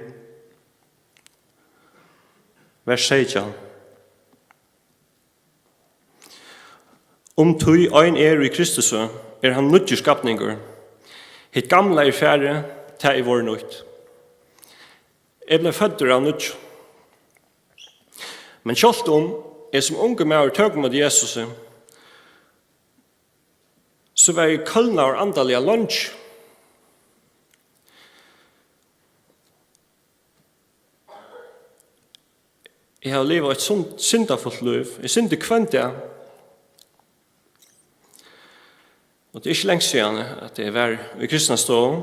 vers seytjan: Um tí ein er í Kristusi, er hann nýggjur skapningur. Hitt gamla er farið, tað er vorðið nýtt. Eg bleiv føddur av nýggjum. Men sjálvt um eg sum ungur maður tók ímóti Jesusi, so var eg kólnaður andaliga leingi. Eg havi livað eitt sund-, syndafult lív. Eg syndi hvønn dag. Og tað er ikki langt síðani, at eg var í Kristnastovu.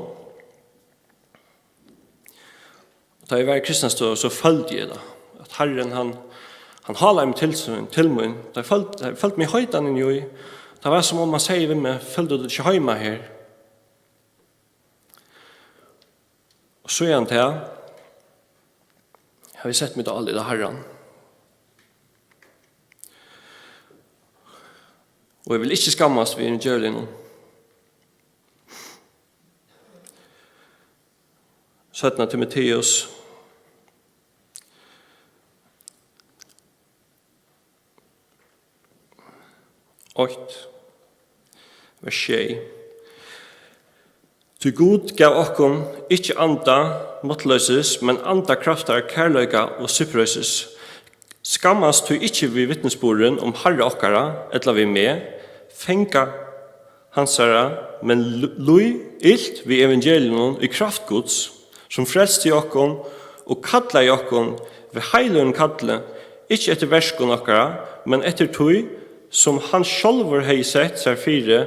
Og tá eg var í Kristnastovu, so føldi eg tað, at Harrin, hann, hann hálaði meg til sín, til mín. Tá eg føldi, tá eg føldi meg heitan inni í, tað var, sum um hann segði við meg: Følir tú teg ikki heima her? Og síðan tað havi eg sett mítt álit á Harran. Og eg vil ikki skammast við evangeliinum. Seinna Timoteus eitt, vers sjey: Tí Gud gav okkum ikki anda máttloysis, men anda kraftar, kærleika og siðprísis. Skammast tí ikki við vitnisburðin um Harra okkara, ella við meg, fanga hansara, men l-, líð ilt við evangeliinum í kraft Guds, sum frelsti okkum og kallaði okkum við heiløgum kalli, ikki eftir verkum okkara, men eftir tí, sum hann sjálvur hevði sett sær fyri,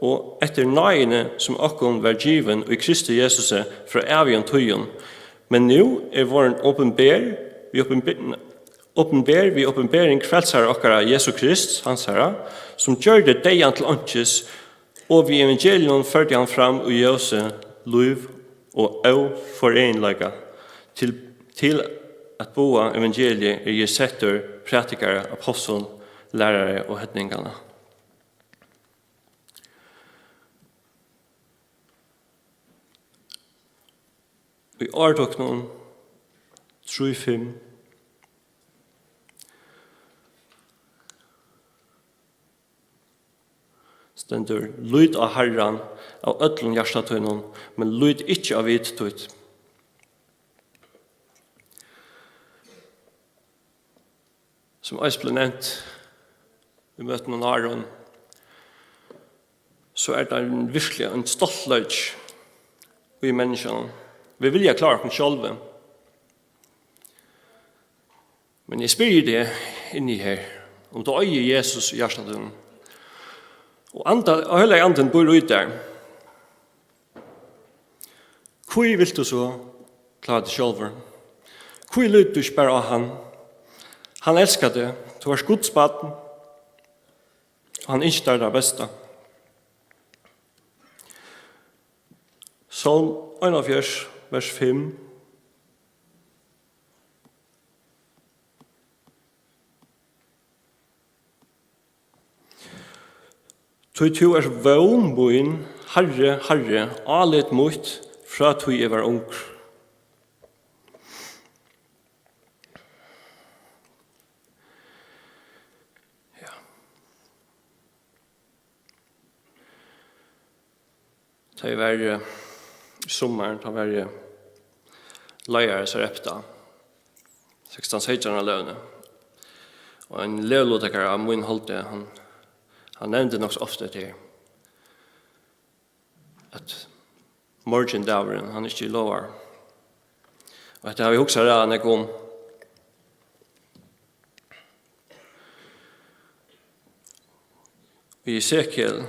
og eftir náðini, sum okkum var givin í Kristi Jesusi frá ævigum tíðum, men nú er vorðin opinber við opinber-, opinber við opinbering Frelsara okkara, Jesu Krist, hansara, sum gjørdi deyðan til einkis, og við evangeliinum førdi hann fram í ljósið lív og óforenleika, til, til at boða evangeliið er eg settur prædikari, apostul, lærari og hedninganna. Í Orðabókini trý fimm stendur: "Lít á Harran av øllum hjarta tínum, men lít ikki á vit títt." Sum eisini bleiv nevnt í møtunum áðrenn, so er tað ein, virkiliga ein stoltleiki í menniskjanum. Vit vilja klára okkum sjálvi. Men eg spyrji teg inni her, um tú eigur Jesus í hjarta tínum, og anda, og Heilagi Andin býr í tær, hví vilt tú so klára teg sjálvur? Hví lítur tú ikki bara á hann? Hann elskar teg. Tú ert Guds barn. Hann ynskir tær tað besta. Sálm einoghálvfjerðs, vers fimm. Tí tú ert vón mín, Harri, Harri, álit mítt, frá tí eg var ungur. Ja. Tá eg var, eh, í summar, tá var eg leiðari Sarepta, sekstan seytjan á løguni. Og ein leguliðutakari av mínum haldi, hann, hann nevndi nokk so ofta hetta her, at morgindagurin, hann er ikki lovaður. Og hetta havi eg hugsað ræðuliga nógv um. Í Esekiel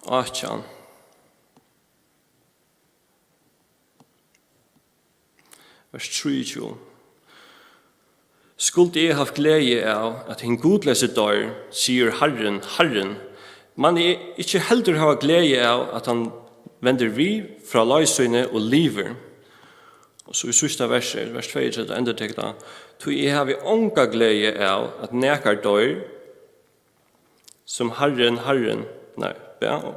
átjan, vers trýogtjúgu: "Skuldi eg havt gleði av, at hin gudleysi doyr, sigur Harrin, Harrin, man eg ikki heldur hava gleði av, at hann vendir við frá leið síni og livir?" Og so í síðsta versi, vers tveyogtretivu, endurtekur tað: "Tí eg havi onga gleði av, at nakar doyr, sum Harrin, Harrin," nei, bæ,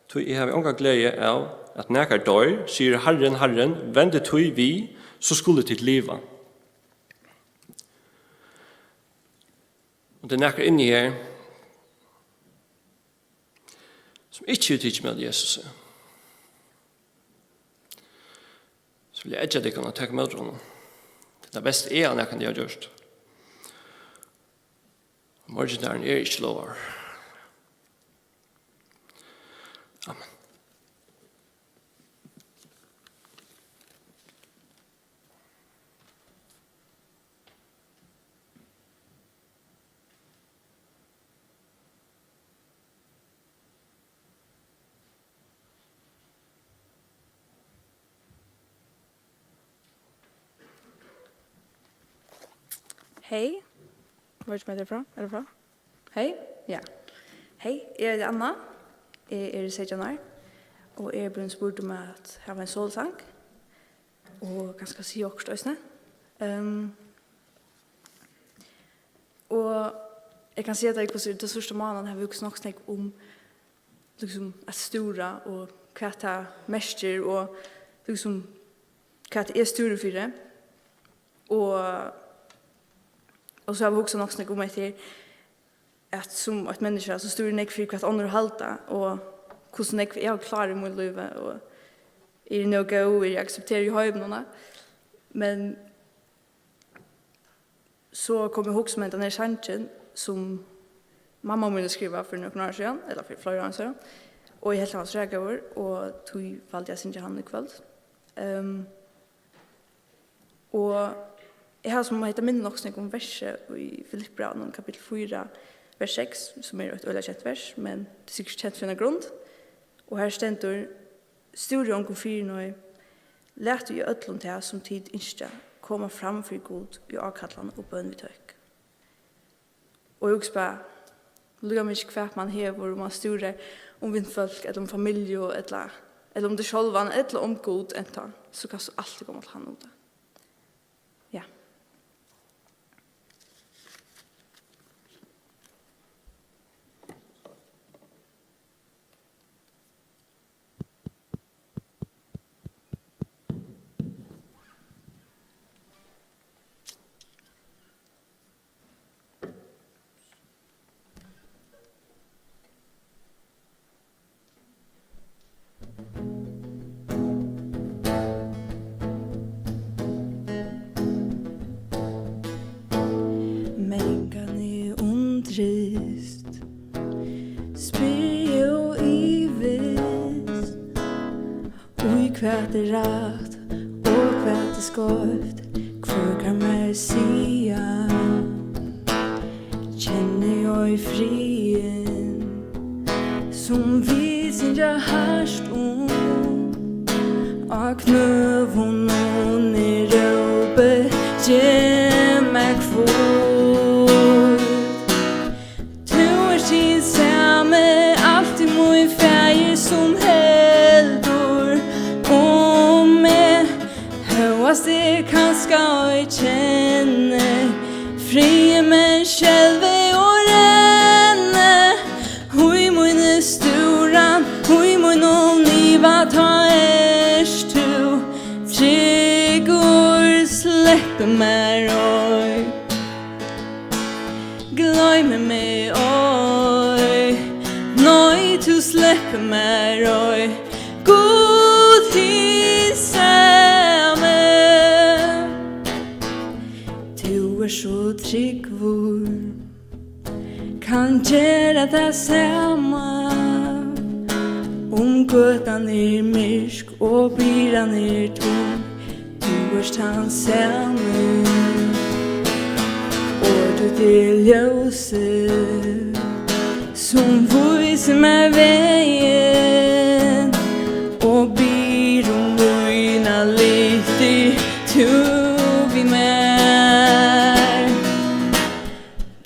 "tí eg havi onga gleði av, at nakar doyr, sigur Harrin, Harrin, vendi tí við, so skulu tit liva." Og tað er nakrar inni her, sum ikki hevur tikið ímóti Jesusi, so vil eg eggja tykkum at taka ímóti honum. Tað er tað besta, eg nakrantíð havi gjørt. Morgindagurin er ikki lovaður. Amen. Hey. Veit ikki um eg er frá. Er tað frá? Hey. Ja. Hey, eg eiti Anna. Eg eri seytjan ár, og eg eri blivin spurd um at hava ein solosang, og kanska siga okkurt eisini. Ehm, og eg kann siga tað, hvussu, teir síðstu mánaðirnar havi eg hugsað nokk so nógv um, liksom, at stúra, og hvat tað merkir, og, liksom, hvat eg stúri fyri. Og, og so havi eg hugsað nokk so nógv um hetta her, at sum eitt menniskja, so stúri eg nógv fyri, hvat onnur halda, og hvussu nógv eg havi klárað í mínum lívi, og eri nóg góð, eri aksepterað í heiminum, men so kom eg at hugsa um hendan her sangin, sum mamma mín skrivaði fyri nøkrum árum síðan, ella fyri fleiri árum síðan, og eg helt hann var so góður, og tí valdi eg at syngja hann í kvøld. Ehm, og eg havi sum hetta minnir nokk so nógv um versið í Filippibrævinum, kapittul fýra, vers seks, sum er eitt øgiliga kent vers, men tað er sikkurt kent fyri eina grund. Og har stendur: "Stúrið ongum fyri, nei, latið í øllum tað, sum tit ynskja, koma fram fyri Gud í ákallan og bøn við tøkk." Og eg hugsi bara, líka mikið hvat man hevur, um man stúrir um vinfólk, ella um familju, ella, ella um teg sjálvan, ella um Gud, ella, so kanst tú altíð koma til hann um tað. Ja. rist. Spyr og ivist í hvat er rætt og hvat er skeivt, hvør kann mær siga? Kenni eg friðin, sum vit syngja hart um, á knøunum eg rópi: Gev mær hvíld. Tú ert hin sami, altíð mín faðir, sum heldur um meg. Hóast eg kanska ei kenni friðin, men skelvi og renni, í míni stúran, í mínum iva, tá ert tú tryggur. Sleppi mær ei, gloymi meg ei, nei, tú sleppir mær ei, Gud hin sami. Tú ert so trúgvur, kann gera tað sama, um gøtan er myrk og byrðan er tung. Tú ert tann sami, orð títt er ljósið, sum vísir mær vegin, og biður um mínar lyktir, tú við mær.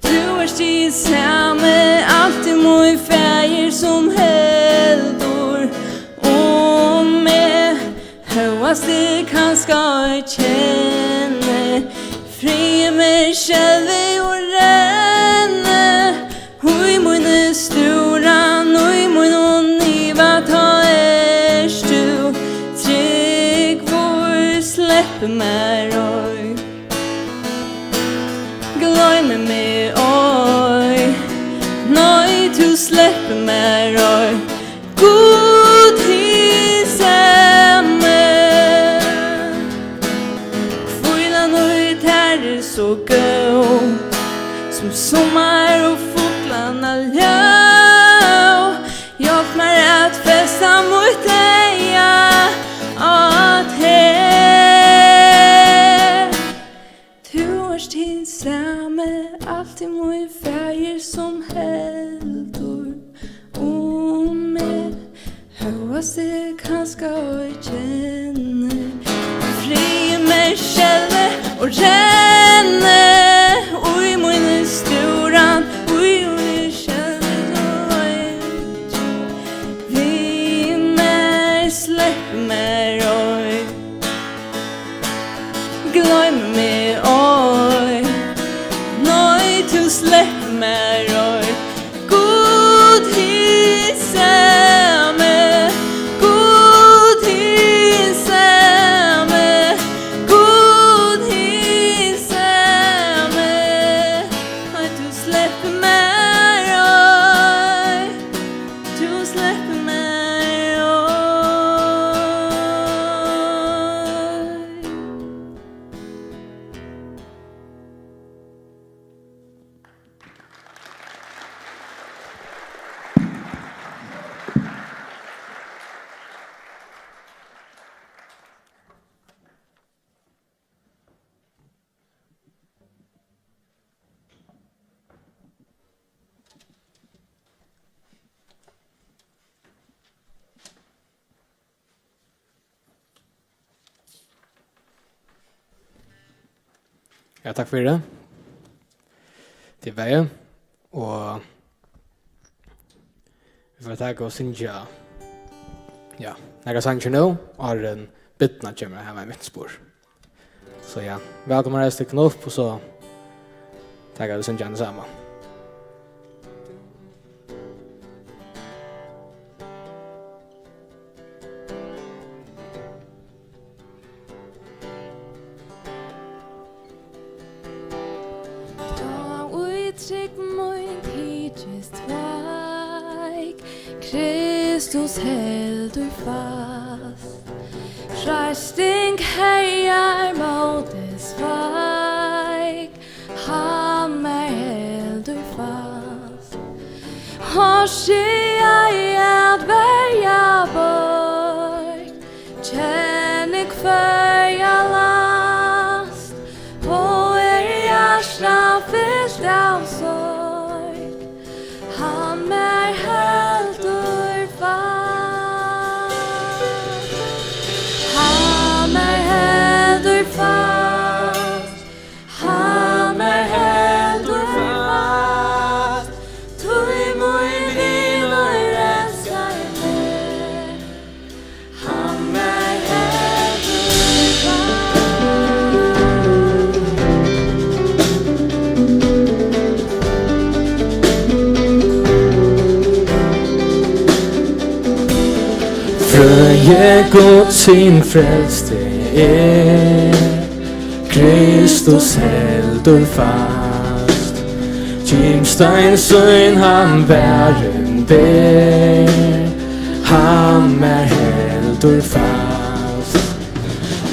Tú ert hin sami, altíð mín faðir, sum heldur um meg. Hóast eg kanska ei kenni friðin, men skelvi og renni, í míni stúran, í mínum iva, tá ert tú trúgvur. Sleppi mær ei, gloymi meg ei, nei, tú sleppir mær ei, Gud hin sami. Hvílan í tær er so góð, sum summar og fuglanna ljóð. Hjálp mær at festa mítt eyga á teg. Tú ert hin sami, altíð mín faðir, sum heldur um meg. Hóast eg kanska ei kenni friðin, men skelvi og renni, í míni stúran, í míni skelvi og renni, við mær, slepp mær ei, gloym meg ei, nei, tú slepp mær ei. Gud hin sami, Gud hin sami, Gud hin sami, nei, tú slepp mær ei. Tú sleppur mær ei. Ja, takk fyri tað. Tað er bæði. Og vit fara at taka og syngja, ja, nakrar sangir nú, áðrenn Birna kemur at hava eitt eftirspæl. So ja, vælkomin at reisa tykkum upp, og so taka vit og syngja hana saman. Tá ið trúgv mín tykist veik, Kristus heldur fast. Freisting herjar móti sveik, hann mær heldur fast. Porsi at verja beitt, kenning føra last, og er hjarta fylt av sorg. Hann mær heldur fast. Hann mær heldur fast. Hann mær heldur fast. Tí mín vinur elskar meg. Hann mær heldur fast. Frøði Guds hin frelsti er, Kristus heldur fast. Gimstein sín hann varin ber, hann mær heldur fast.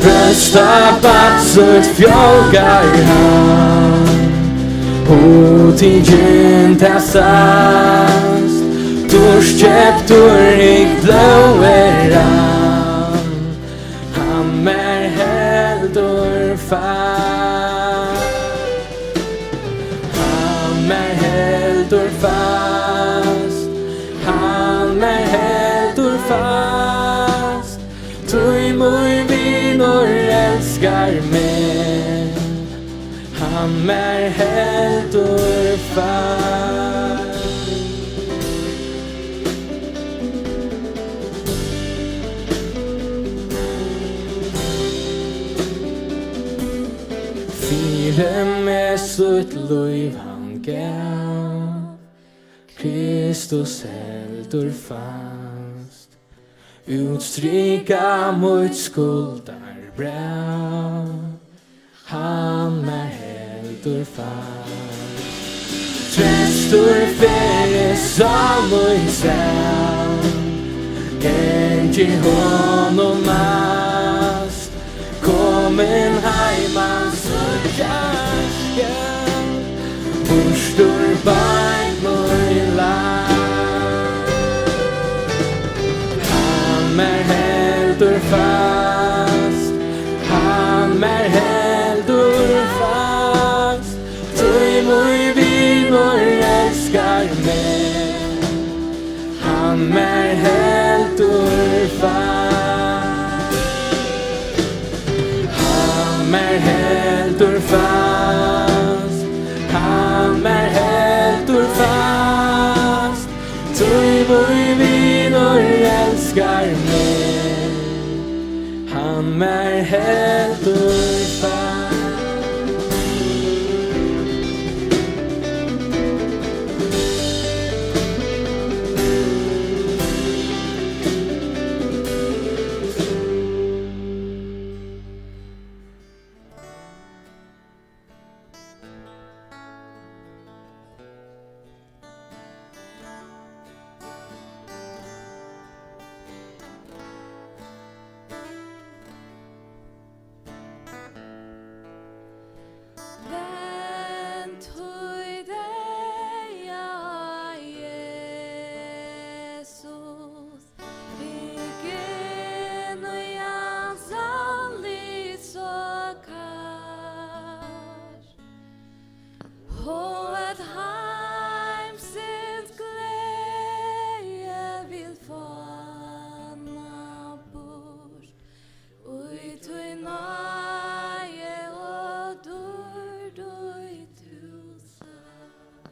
Brjósta barn sítt fjálgar hann, og tingin tað sæst. Dýrt keyptur, hitt blóð er hann, hann mær heldur fast. Hann mær heldur fast, hann mær heldur fast, tí mín vinur elskar meg, hann mær heldur fast. Fyri meg sítt lív hann gav, Kristus heldur fast. Útstrika mítt skuldarbræv, hann mær heldur fast. Trestur, ferð eg sá mín sal, gangi honum næst. Komin heim, hann síggja skal, burtur beint mín last. Hann mær heldur fast, hann mær heldur fast, tí mín vinur elskar meg. Hann mær heldur fast. Hann mær heldur fast. Hann mær heldur fast. Tí mín vinur elskar meg. Hann mær heldur fast. Vend tíð deyða Jesus, hygg inn í hans andlit so kært. Og at heimsins gleði vil fána burt, í tí náði og dýrd, í tú sært.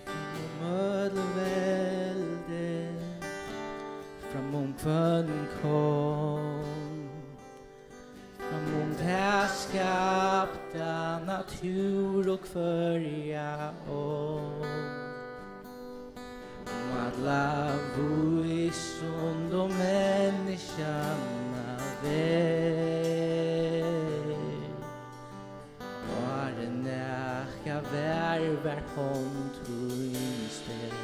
Fram um øll veldi, fram um hvønn kong, fram um tað skapta, náttúru og hvørja ogn. Um alla vísund og menniskjanna verð, áðrenn nakað var, var hond tín sterk.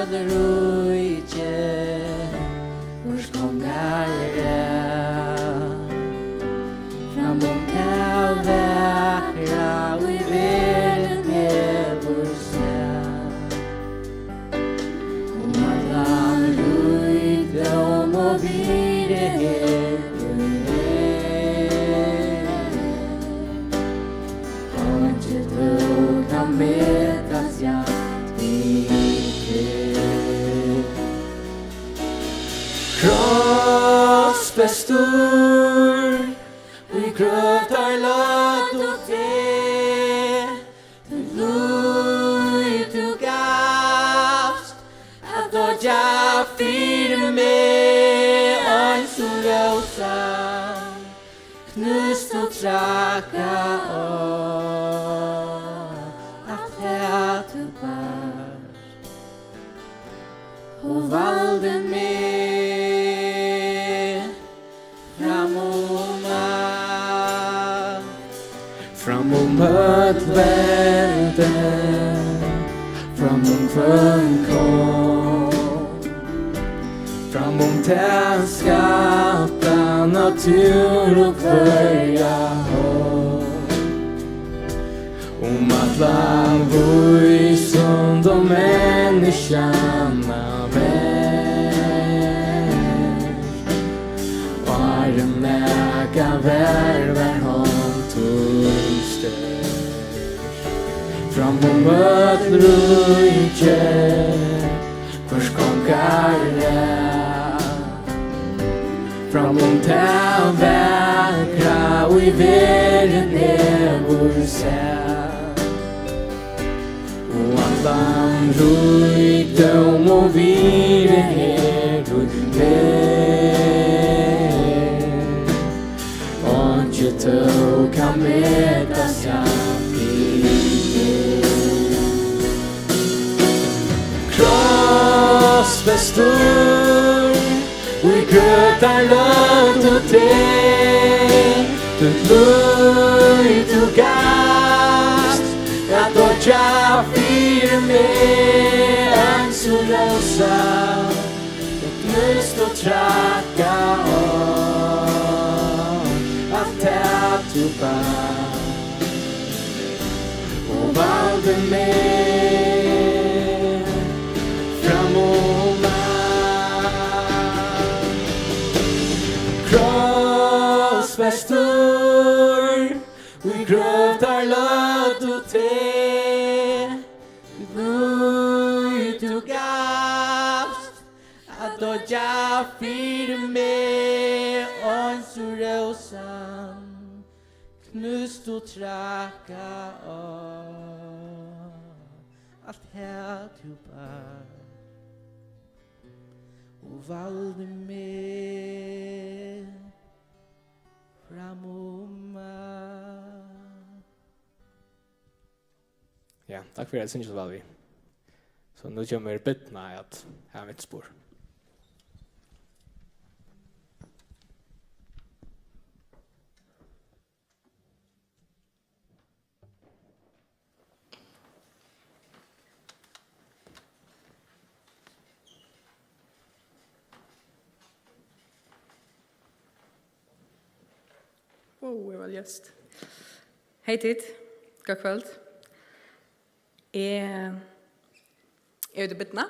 Øll ríki, vors kongar Her í meg, einki tú kann metast javnt við teg. Krossfestur í grøtar løgdu teg, títt lív tú gavst, at doyggja fyri meg, eins og rósan, knúst og traðkað á, alt tað tú bart, og valdi meg fram um alt. Fram um øll veldi, fram um hvønn kong, fram um tað skapta, náttúru og hvørja hond. Um allan vísindum og menniskjanna verk, áðrenn nakað var, var hond tín sterk. Fram um øll ríki, hvørs kongar ræð, fram um tað vakra, í verðin hevur sæð, og allan ríkdóm og virði er títt verk. Einki tó kann metast javnt við teg. Krossfestur í grøtar løgdu teg, títt lív tú gavst, at doyggja fyri meg, eins og rósa, knúst og traðkað á, alt tað tú bart, og valdi meg fram um alt. Krossfestur í grøtar løgdu teg, lív tú gavst, at doyggja fyri meg, eins og rósan, knúst og traðkað á, alt tað tú bart, og valdi meg fram um alt. Ja, takk fyri at syngja so væl við. So nú kemur Birna at hava eitt spor. Wow, eg var ljóst. Hey tit, gott kvøld. Eg, eg eiti Birna.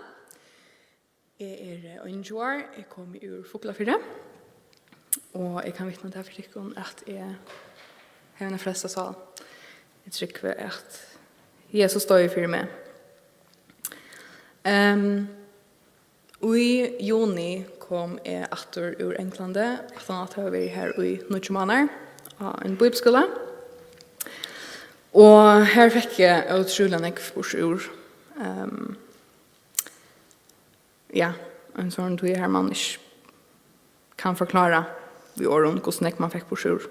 Eg eri einogtjúgu ár, eg komi úr Fuglafirði, og eg kann vitna tað fyri tykkum, at eg havi eina frelsta sál. Eg trúgvi, at Jesus doyði fyri meg. Ehm, í juni kom eg aftur úr Onglandi, aftan at hava verið har í níggju mánaðir á ein bíbliuskúla. Og her fekk eg ótrúliga nógv burtur úr. Ehm, ja, ein sånn tíð har man ikki kann forklára við orðum, hvussu nógv man fekk burtur úr.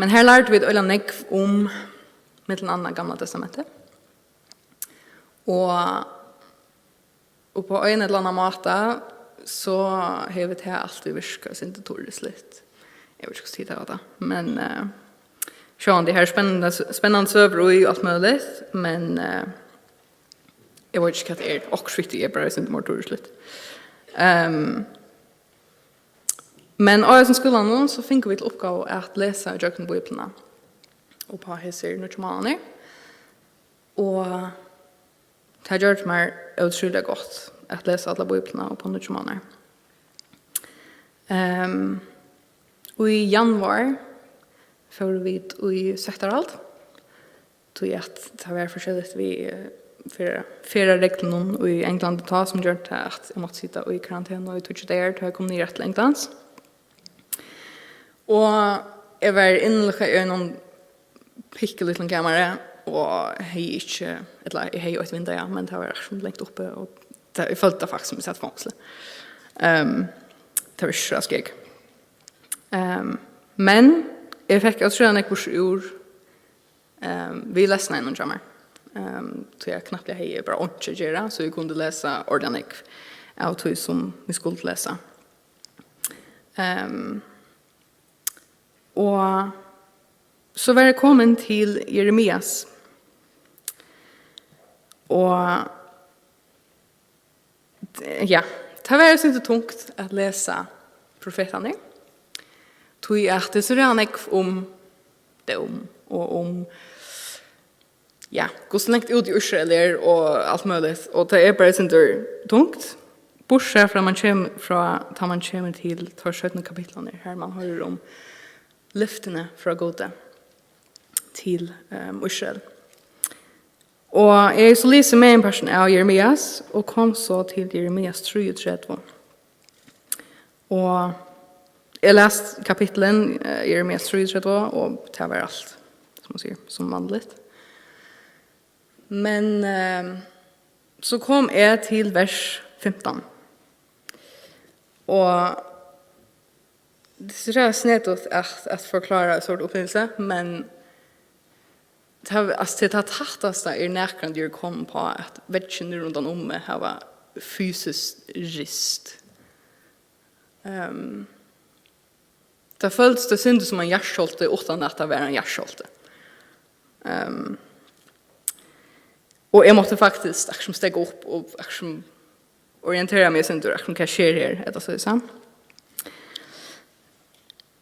Men her lærdu vit øgiliga nógv um, millum annað, Gamla Testamentið. Og, og á ein ella annan máta, so hevur tað altíð virkað eitt sindur turrisligt. Eg veit ikki, hvussu tit hava tað, men, eh, sjálvandi, her eru spennandi, spennandi søgur og alt møguligt, men, eh, eg veit ikki, hvat tað er. Okkurt við tí er bara eitt sindur meira turrisligt. Ehm, men á hesum skúlanum, so fingu vit til uppgávu at lesa ígjøgnum Bíbliuna upp á hesar níggju mánaðirnar. Og tað gjørdi mær ótrúliga gott at lesa alla Bíbliuna upp á níggju mánaðir. Um, í januar fóru vit í sóttarhald, tí at tað var forskelligt við, eh, ferð-, ferðareglunum í Onglandi tá, sum gjørdi tað, at eg mátti sita í karantenu í tíggju dagar, tá eg kom niður aftur til Onglands. Og eg var innlukkaður í einum pikkulítlum kamari og hevði ikki, ella eg hevði eitt vindeyga, men tað var sum langt uppi, og tað, eg følti tað faktiskt sum eg sat í fongsli. Um, tað var ikki so skeg. Um, men eg fekk ótrúliga nógv burtur úr, um, við lesnanum hjá mær. Um, tí eg knappliga hevði bara einki at gera, so eg kundi lesa ordiliga nógv av tí, sum eg skuldi lesa. Um, og so var eg komin til Jeremias. Og, ja, tað var eitt sindur tungt at lesa profetarnar, tí at tað er so ræðuliga nógv um dóm og um, ja, hvussu langt út í Ísrael er og alt møguligt, og tað er bara eitt sindur tungt, burtursæð frá, man kemur, frá tá man kemur til teir seinnu kapitlarnir, har man hoyrir um lyftini frá Gudi til, ehm, Ísrael. Og eg hevði so lisið meginpartin av Jeremias og kom so til Jeremias trýogtretivu. Og eg las kapitlin, eh, Jeremias trýogtretivu, og tað var alt, sum man sigur, sum vanligt. Men, eh, so kom eg til vers fimtan. Og tað er sera snedigt at, at forklára eitt sovorðið upplivilsi, men tað, altso, tað er tað tættasta eg nakrantíð eri komin uppá, at veggirnir rundan um meg hava fysiskt rist. Ehm, tað føltist eitt sindur sum ein jarðskjálvti, uttan at tað var ein jarðskjálvti. Ehm, og eg mátti faktiskt, akkurát sum, steðga upp og, akkurát sum, orientera meg eitt sindur, akkurát sum, hvat sker her, ella so, sant?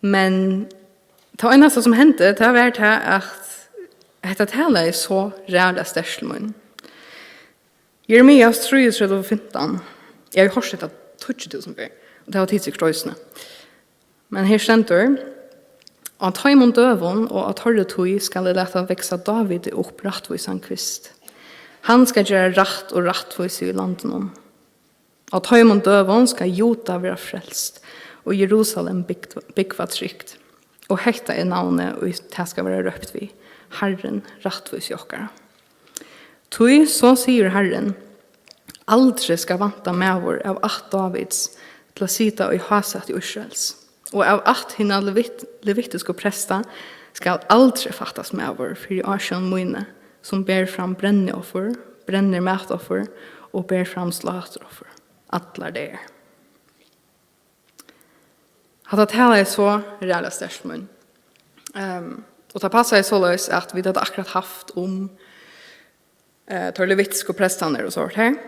Men tað einasta sum hendi, tað var tað, at hetta talaði so ræðuliga sterkt til mín. Jeremias trýogtretivu fimtan. Eg havi hoyrt hetta tíggju túsund ferð, og tað hava tit sikkurt eisini. Men her stendur: Á teimum døgum og á teirri tíð skal eg lata vaksa Dávidi upp rættvísan kvist. Hann skal gera rætt og rættvísi í landinum. Á teimum døgum skal Juda vera frelst, og Jerusalem bygd-, búgva trygt. Og hetta er navnið, ið tað skal vera rópt við: Harrin, rættvísi okkara. Tí so sigur Harrin: Aldri skal vanta maður av ætt Dávids til at sita í hásæti Ísraels, og av ætt hinna levit-, levitisku presta skal aldri fattast maður fyri ásjón míni, sum ber fram brennioffer, brennir matoffur og ber fram sláturoffur allar dagar. Hatta talaði so ræðuliga sterkt til mín. Ehm, og tað passaði soleiðis, at vit høvdu akkurát havt um, eh, teir levitisku prestarnar og sovorðið her.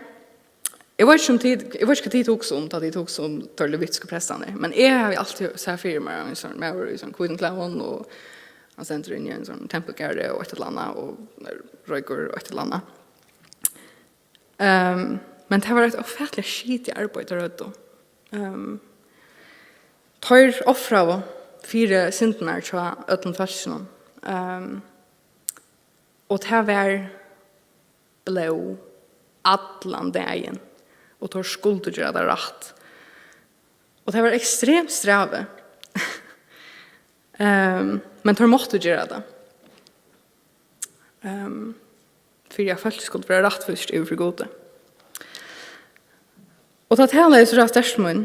Eg veit ikki um tit, eg veit ikki, hvat tit hugsa um, tá tit hugsa um teir levitisku prestarnar. Men eg havi altíð sæð fyri mær ein sovorðnan maður í sovorðnum hvítum klæðum, og hann stendur inni í einum sovorðnum tempulgarði og eitt ella annað, og roykur og eitt ella annað. Ehm, men tað var eitt ófatiliga skitið arbeiði, teir høvdu. Ehm, teir ofraðu fyri syndirnar hjá øllum fólkinum. Ehm, og tað var blóð allan dagin, og teir skuldu gera tað rætt. Og tað var ekstremt strævið. Ehm, men teir máttu gera tað. Ehm, fyri at fólk skuldu vera rættvíst yvir fyri Gudi. Og tað talaði so rætt sterkt til mín,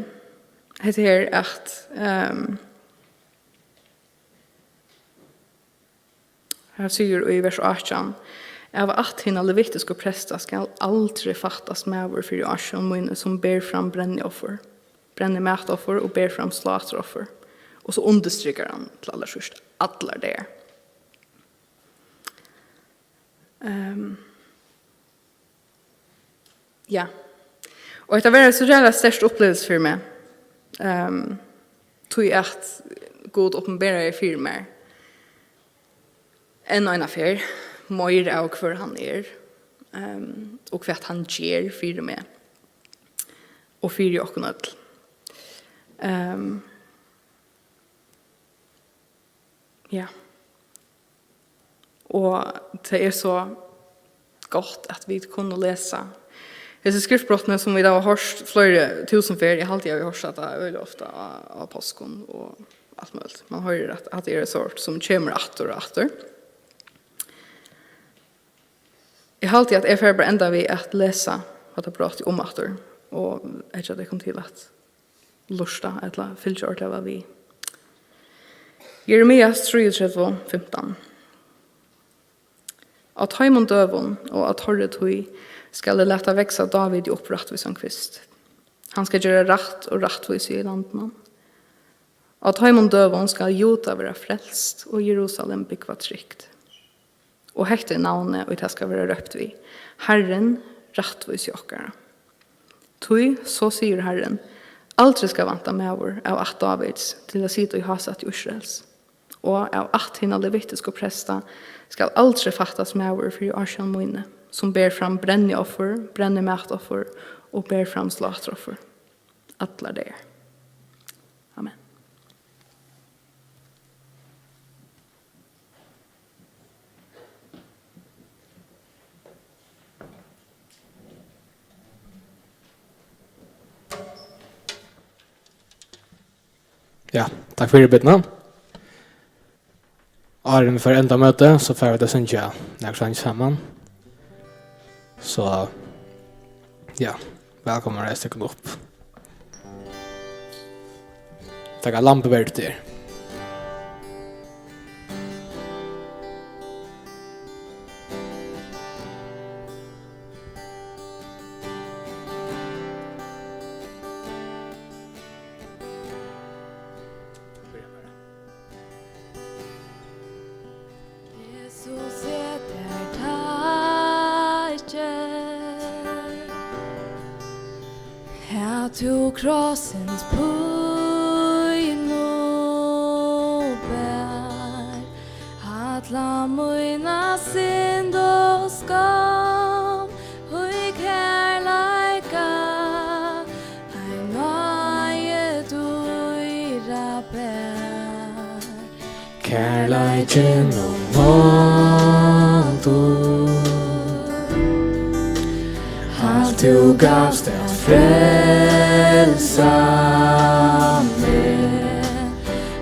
hetta her, at, ehm, her sigur í vers átjan: Av ætt hinna levitisku presta skal aldri fattast maður fyri ásjón míni, sum ber fram brennioffer, brennir matoffur og ber fram sláturoffur. Og so undirstrikar hann til allarsíðst: allar dagar. Ehm, ja. Og hetta var eitt so ræðuliga sterkt upplivilsi fyri meg. Ehm, tí at Gud opinberaði fyri mær enn eina ferð meir av, hvør hann er, ehm, og hvat hann ger fyri meg og fyri okkum øll. Ehm, ja. Og tað er so gott, at vit kunnu lesa hesi skriftbrotini, sum vit hava hoyrt fleiri túsund ferð. Eg haldi, eg havi hoyrt hatta øgiliga ofta á, á páskum og alt møguligt. Man hoyrir, at, at tað er eitt sort, sum kemur aftur og aftur. Eg haldi, at eg fari bara enda við at lesa hatta brotið umaftur og eggja tykkum til at lurta ella fylgja ordiliga væl við. Jeremias trýogtretivu fimtan. Á teimum døgum og á teirri tíð skal eg lata vaksa Dávidi upp rættvísan kvist. Hann skal gera rætt og rættvísi í landinum. Á teimum døgum skal Juda vera frelst og Jerusalem búgva trygt. Og hetta er navnið, ið tað skal vera rópt við: Harrin, rættvísi okkara. Tí so sigur Harrin: Aldri skal vanta maður av ætt Dávids til at sita í hásæti Ísraels, og av ætt hinna levitisku presta skal aldri fattast maður fyri ásjón míni, sum ber fram brennioffur, brennimatoffur og ber fram sláturoffur allar dagar. Amen. Ja, takk fyri, Birna. Áðrenn vit fara at enda møtið, so fara vit at syngja nakrar sangir saman. So, ja, vælkomin at reisa tykkum upp. Taka lambið verður til. Jesus, eg tær takki, at tú krossins pínu bar, alla mína synd og skam, í kærleika ein náði dýra ber. Kærleikin og máttur, alt tú gavst at frelsa meg.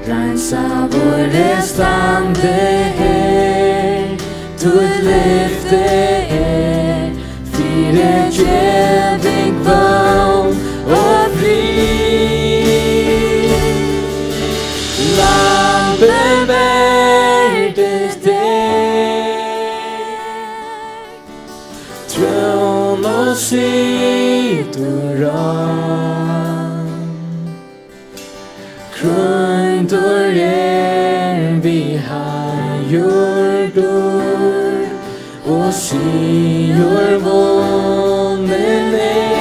Reinsaður eg standi her, títt lyfti er fyrigeving, vón og frið. Lambið verður teg, trón og situr á. Krýndur er við heiður dýrd, og sigur vunnin er.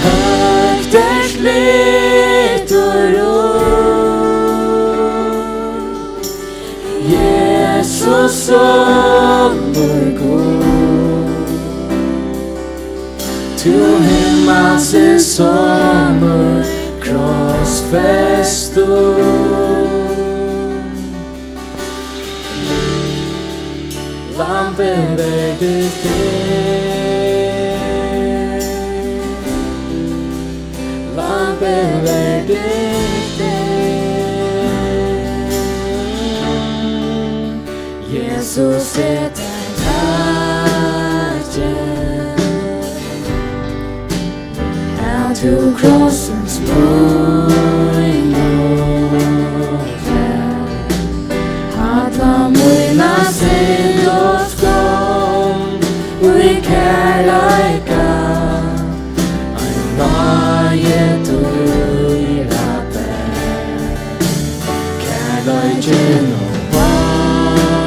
Høgt er flytur upp, Jesus, sonur Guðs. Tú himmals er sonur, krossfestur. Lambið verður teg, Lambið verður teg. Jesus, eg tær takki, at tú krossins pínu bar, alla mína synd og skam, í kærleika ein náði dýra ber. Kærleikin og máttur,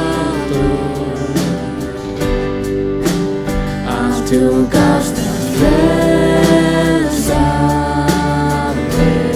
alt tú gavst at frelsa meg.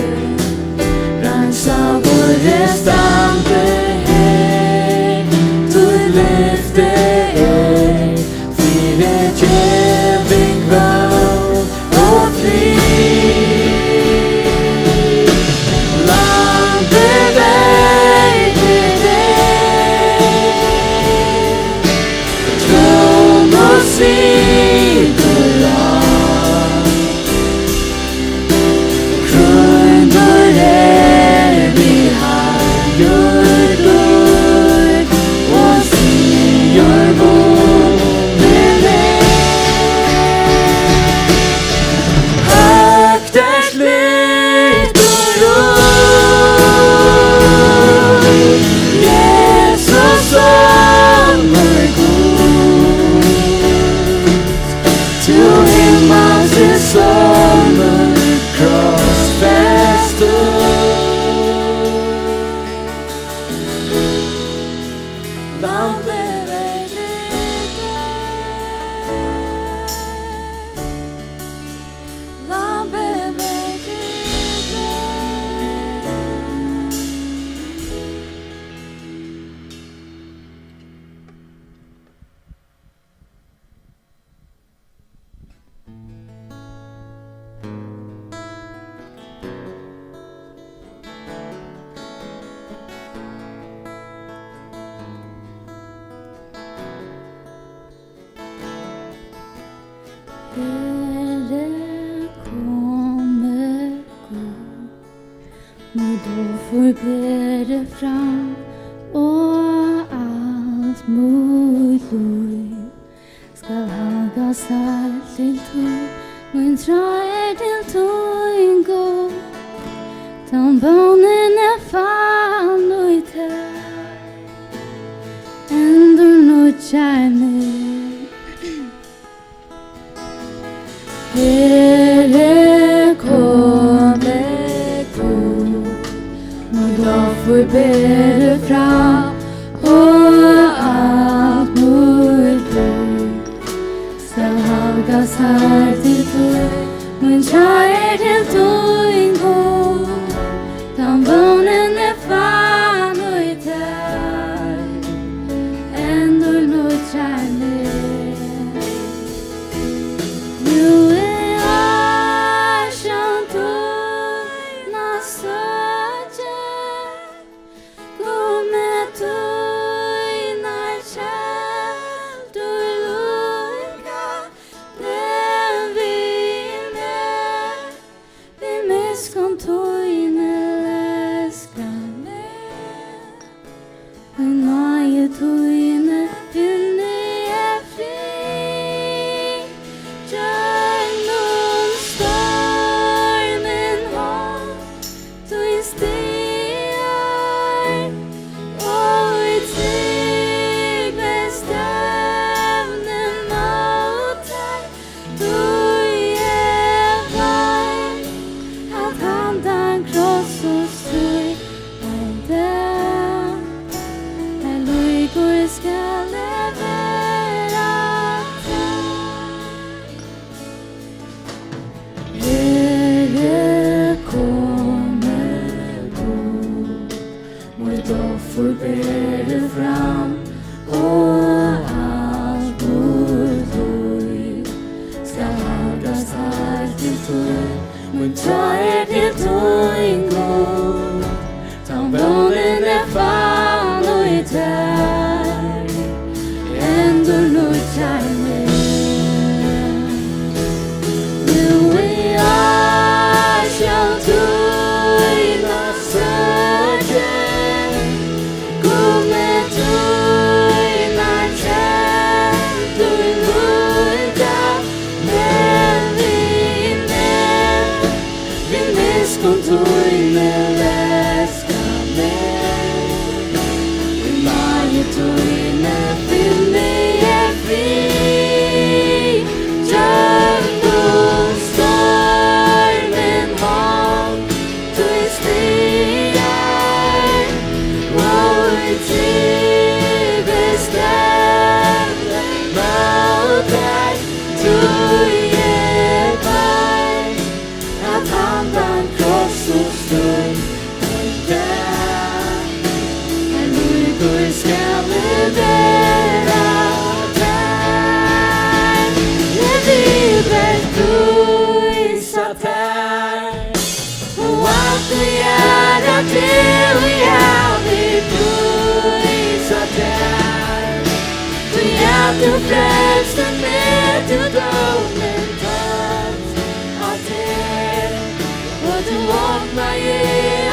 Verið komið, Gud, mítt offur berið fram, og alt mítt lív skal halgast heilt til tín. Mín trá er til tín, Gud, tann vónin eg fann í tær endurnýggjar meg. Her er komið Gud, mítt offur berið fram, og alt mítt lív skal halgast heilt til tín. Mín trá er til tín, Gud, tann vónin eg fann í tær endurnýggjar meg. Nú er ásjón tína søki, gumi tínar keldur líka, blív við mær, við miskunn tíni leska meg. Í náði tíni finni eg frið. Gjøgnum stormin hald tú stigar, og í trúgv eg stevni mót tær. Tí eg veit, at handan krossins tíð ein dag, har líkur skal eg vera tær. Her er komið Gud, mítt offur berið fram, og alt mítt lív skal halgast heilt til tín. Mín trá er til tín, Gud, tann vónin eg fann í tær endurnýggjar meg. Nú í ásjón tína søki, gumi tínar keldur líka, blív við mær, við miskunn tíni leska meg. Í náði tíni finni eg frið. Gjøgnum stormin hald tú stigar, og í trúgv eg stevni mót tær. Tí eg veit, at handan krossins tíð ein dag, har líkur skal eg vera tær. Eg vil bert prísa tær, og alt í æru til í ævir prísa tær. Tí at tú frelsti meg, tú dómin tókst á tær, og tú opnaði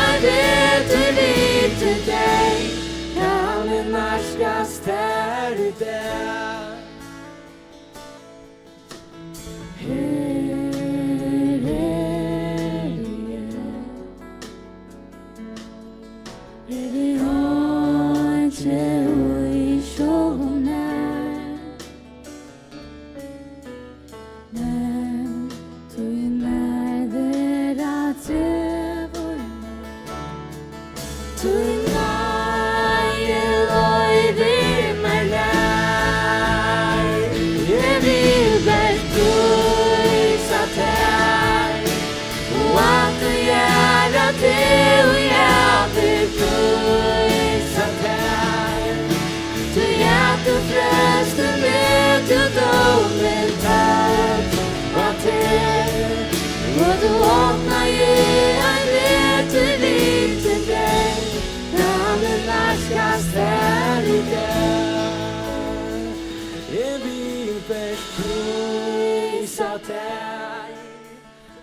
ein veg til lív til tey. Kann eg nærkast tær í dag? Her eri eg. Eri einki í sjálvum mær, men tínar verða dregur meg. Tín náði loyvir mær nær. Eg vil bert prísa tær, og alt í æru til í ævir prísa tær. Tí at tú frelsti meg, tú dómin tókst á tær, og tú opnaði ein veg til lív til tey. Tær,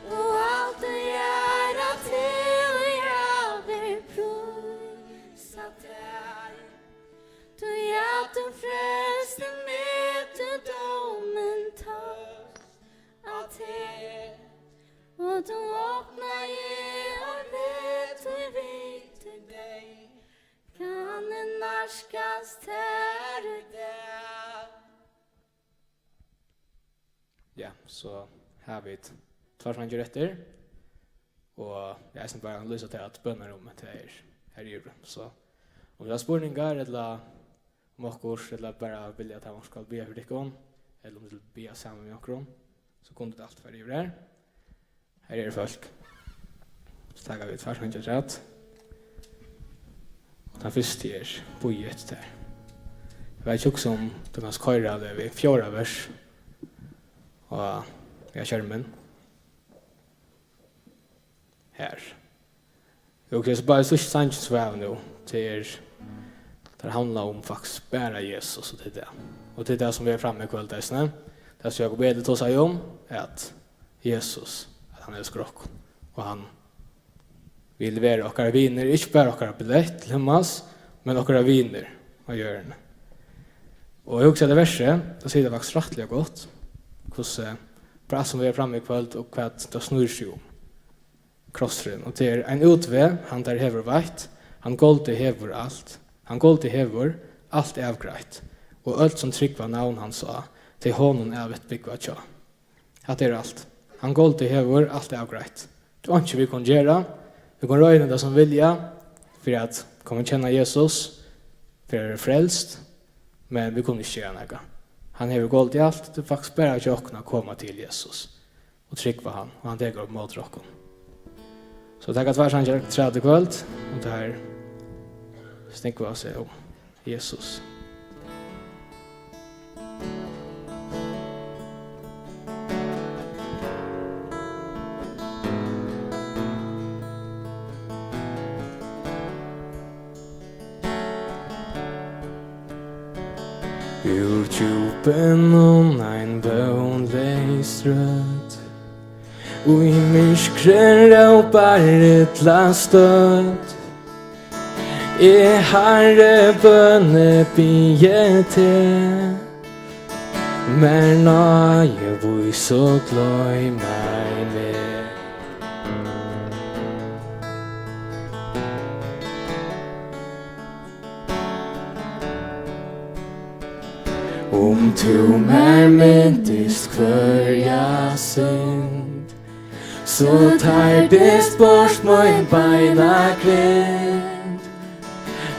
og alt í æra til í ævir prísa tær. Tí at tú frelsti meg, tú dómin tókst á teg, og tú opnaði ein veg, tí við tín deyð kann eg nærkast tær í dag. Ja, so hava vit tveir sangir eftir, og eg eisini bara lýsa til, at bønarúmið, tað er her yviri. So um vit hava spurningar ella um okkurt, ella bara vilja, at hann skal biðja fyri tykkum, ella um vit vil biðja saman við onkrum, so kunnu tit alt fara yvir her. Her eru fólk. So taka vit tveir sangir afturat. Og tann fyrsti er Bíða eftir tær. Eg veit ikki, um tú kanst koyra tað við fjórða vers á, ja, skermin. Her. Jú, ok, so bara síðsta sangin, sum er nú, tað er, tað handlar um faktiskt bara Jesus, og tað er tað. Og tað er tað, sum er frammi í kvøld, eisini. Tað, sum Jákup Eli tosaði um, er at Jesus, at hann elskar okkum, og hann vil vera okkara vinur, ikki bara okkara billett til himmals, men okkara vinur á jørðini. Og eg hugsi, at tað versið, tað sigur tað faktiskt rættiliga gott, hvussu, bara sum vit eru frammi í kvøld, og hvat tað snýr seg um. Krossurin, og tað er ein útveg, hann tær hevur veitt, hann goldi hevur alt, hann goldi hevur alt avgreitt, og øll, sum trúgva navn hans á, tey honum ævigt búgva hjá. Hatta er alt. Hann goldi hevur alt avgreitt. Tað er einki, vit kunnu gera. Vit kunnu royna tað, sum vilja, fyri at koma at kenna Jesus, fyri at vera frelst, men vit kunnu ikki gera nakað. Hann hevur goldið alt. Tað er faktiskt bara hjá okkum at koma til Jesus og trúgva hann, og hann tekur upp móti okkum. So taka tveir sangir afturat í kvøld, og tað her snúgva seg um Jesus. Úr djúpinum ein vónleys rødd, í myrkri rópar illa stødd. Eg, Harri, bøni biði teg, mær náði vís og gloym ei meg. Um tú mær mintist hvørja synd, so tardist burt mín beina grind.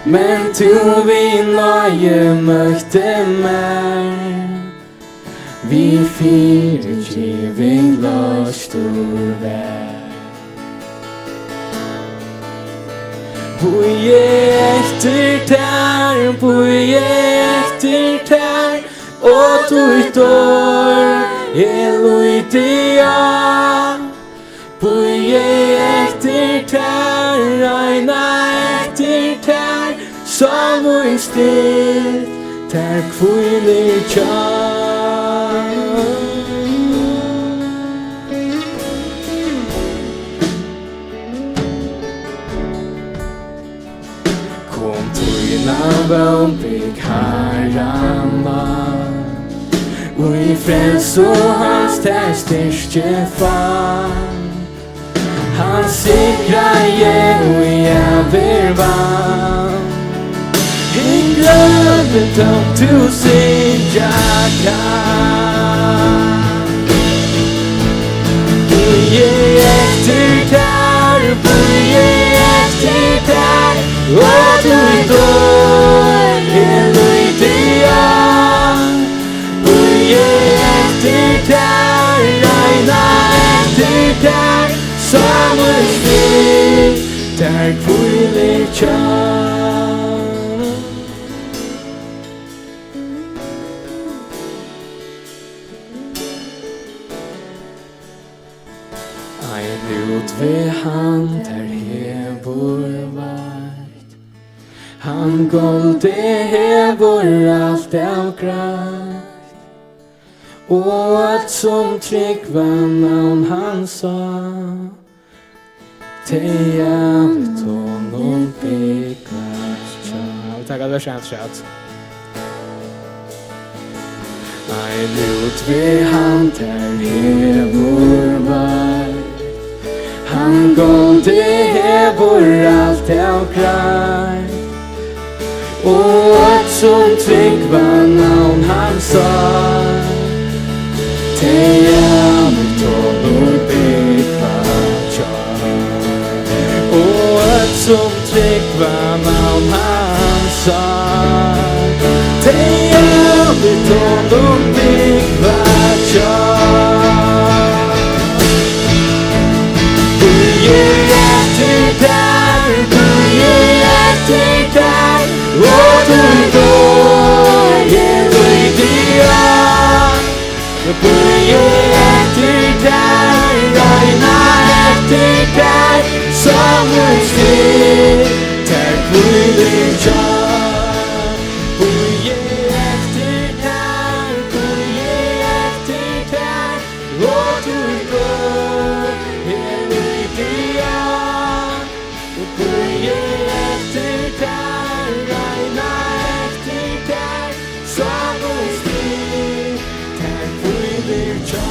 Men tú við náði møtti mær, við fyrigeving loystur var. Bíði eftir tær, bíði eftir tær, og títt orð eg líti á. Bíði eftir tær, royni eftir tær, so mín styrk tær hvílir hjá. Kom tína vón, bygg Harran á, í frelsu hans tær styrki fann. Hann sigraði, í ævir vann. Hygg, gløð, tóm tú syngja kanst. Bíði eftir tær, bíði eftir tær, og títt orð eg líti á. Bíði eftir tær, royni eftir tær, so mín styrk tær hvílir hjá. Ein útveg hann tær hevur veitt, hann goldi hevur alt avgreitt. Og øll sum trúgva navn hansara, tey ævigt honum búgva hjá. Vit taka vers eitt afturat. Ein útveg hann tær hevur veitt, hann goldið hevur alt av greitt. Og øll sum trúgva navn hansara, tey ævigt honum búgva hjá. Og øll sum trúgva navn hansara, tey ævigt honum búgva hjá. Bíði eftir tær, bíði eftir tær, og tú døgir í dag. Bíði eftir tær, royna eftir tær, sum í stað tær hvílir hjá. Bíði eftir tær, bíði eftir tær, og tú døgir í dag. Bíði eftir tær, royna eftir tær, sum í stað tær hvílir hjá.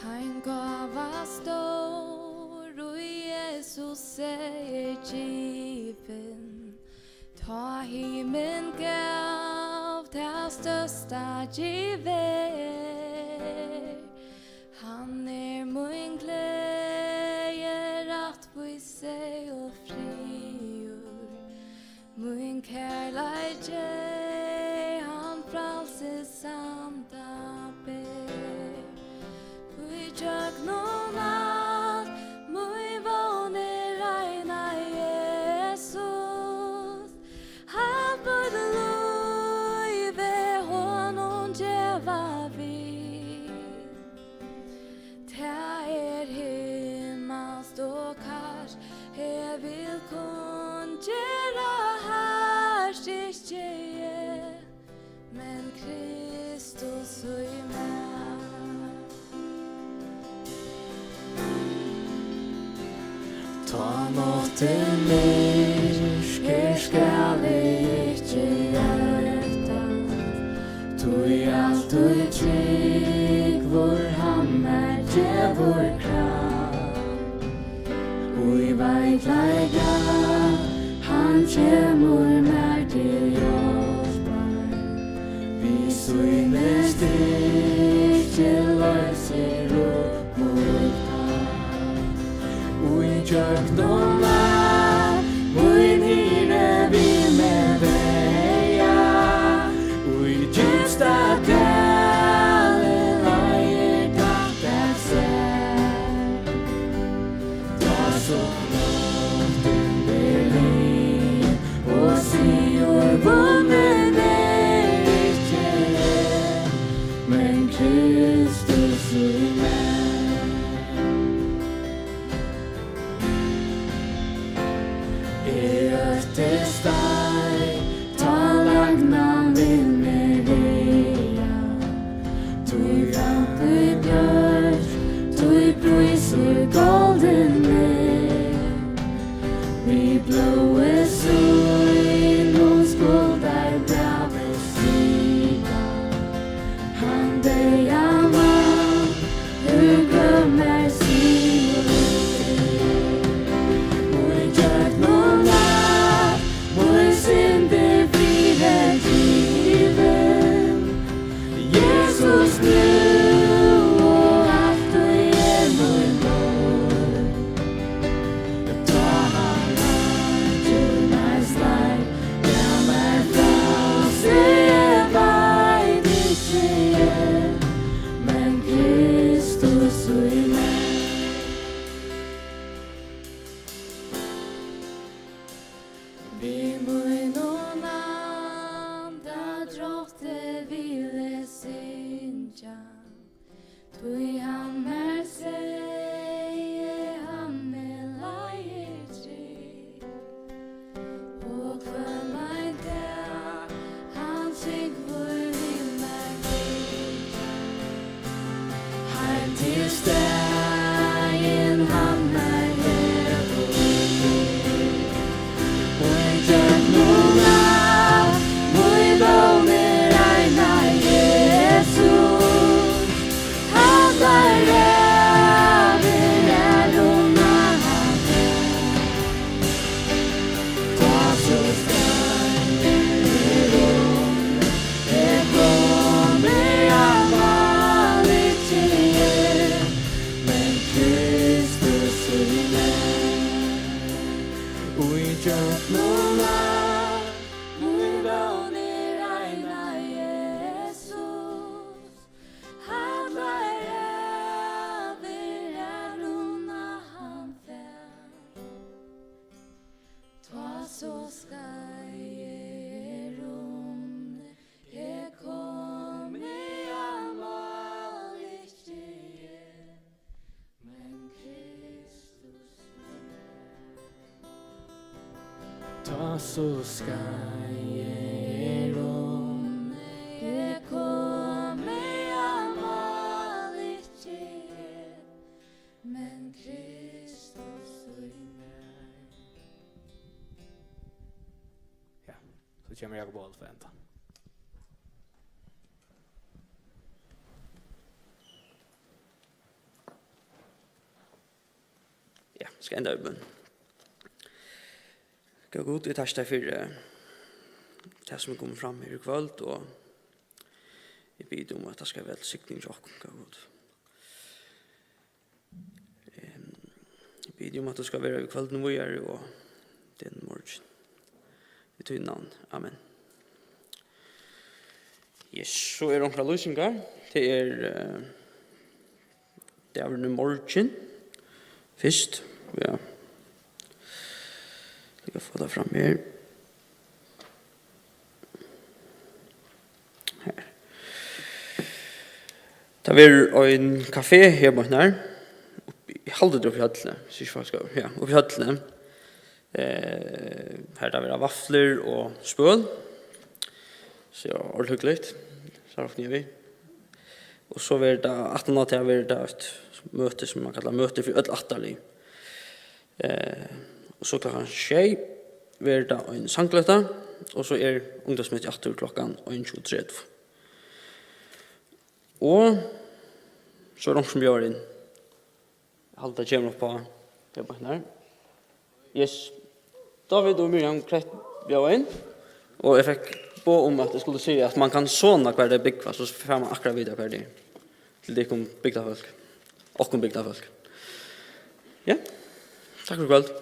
Ein gáva stór, ið Jesus er givin, tá himin gav tað størsta givið. Hann er mín gleði, rættvísi og friður, mín kærleiki, hann frælsir sanda ber. Í gjøgnum alt, mín vón er eina Jesus, alt mítt lív er honum geva vil. Tað er himmalskt og kært, eg vil kunngera hart, ikki eg, men Kristus í mær. Tá náttin myrk er, skal eg ikki óttast, tí altíð trúgvur hann mær gevur kraft. Í veikleika hann kemur mær til hjálpar, við síni styrki loysir upp mítt fall. Í gjøgnum alt, mín hirði vil meg vega, í djúpsta dali leiðir tætt at sær. Tá so náttin er liðin og sigur vunnin er, ikki eg, men Kristus í mær. Eg óttist ei, tá løgnan vil meg ræða, tí framtíð bjørt, tí prísur goldin er. Við blóði sínum skuldarbrævið svikið, hann deyð So skeiðin er um, eg komi á mál ikki her, men Kristus í mær. Ja, so kemur Jakob Oluf at enda. Ja, skal enda við bøn. Góði Gud, eg takki tær fyri, eh, tað sum er komið fram her í kvøld, og eg biði um, at tað skal vera til signing hjá okkum, góði Gud. Ehm, eg biði um, at tú skal vera við kvøldinum víðari og degnum morgin. Í tínum navni. Amen. Yes, so eru onkrar lýsingar. Tað er, eh, dagurin í morgin. Fyrst, ja. Eg kann fáa tað fram her. Her. Tað verður ein kafé her beint nær. Uppi, eg haldi, tað er uppi í høllini, hvis eg ikki fái skeitt, ja, uppi í høllini. Eh, har tað verða vaflur og spøl. So, ja, ordiliga hugnaligt. So er fólk við. Og so verður tað, aftan á tað verður tað eitt møti, sum man kallar møti fyri øll ættarlið. Eh, og so klokkan sjey verður tað ein sangløta, og so er ungdómsmøti aftur klokkan einogtjúgu tretivu. Og so er onkur sum bjóðar inn. Halda kemur upp á, ja, beint nær. Yes. David og Miriam Klett bjóða inn, og eg fekk boð um, at eg skuldi siga, at man kann sona, hvar tey búgva, so fær man akkurát vita, hvar tey eru. Til tykkum bygdarfólk. Okkum bygdarfólk. Ja. Takk fyri í kvøld.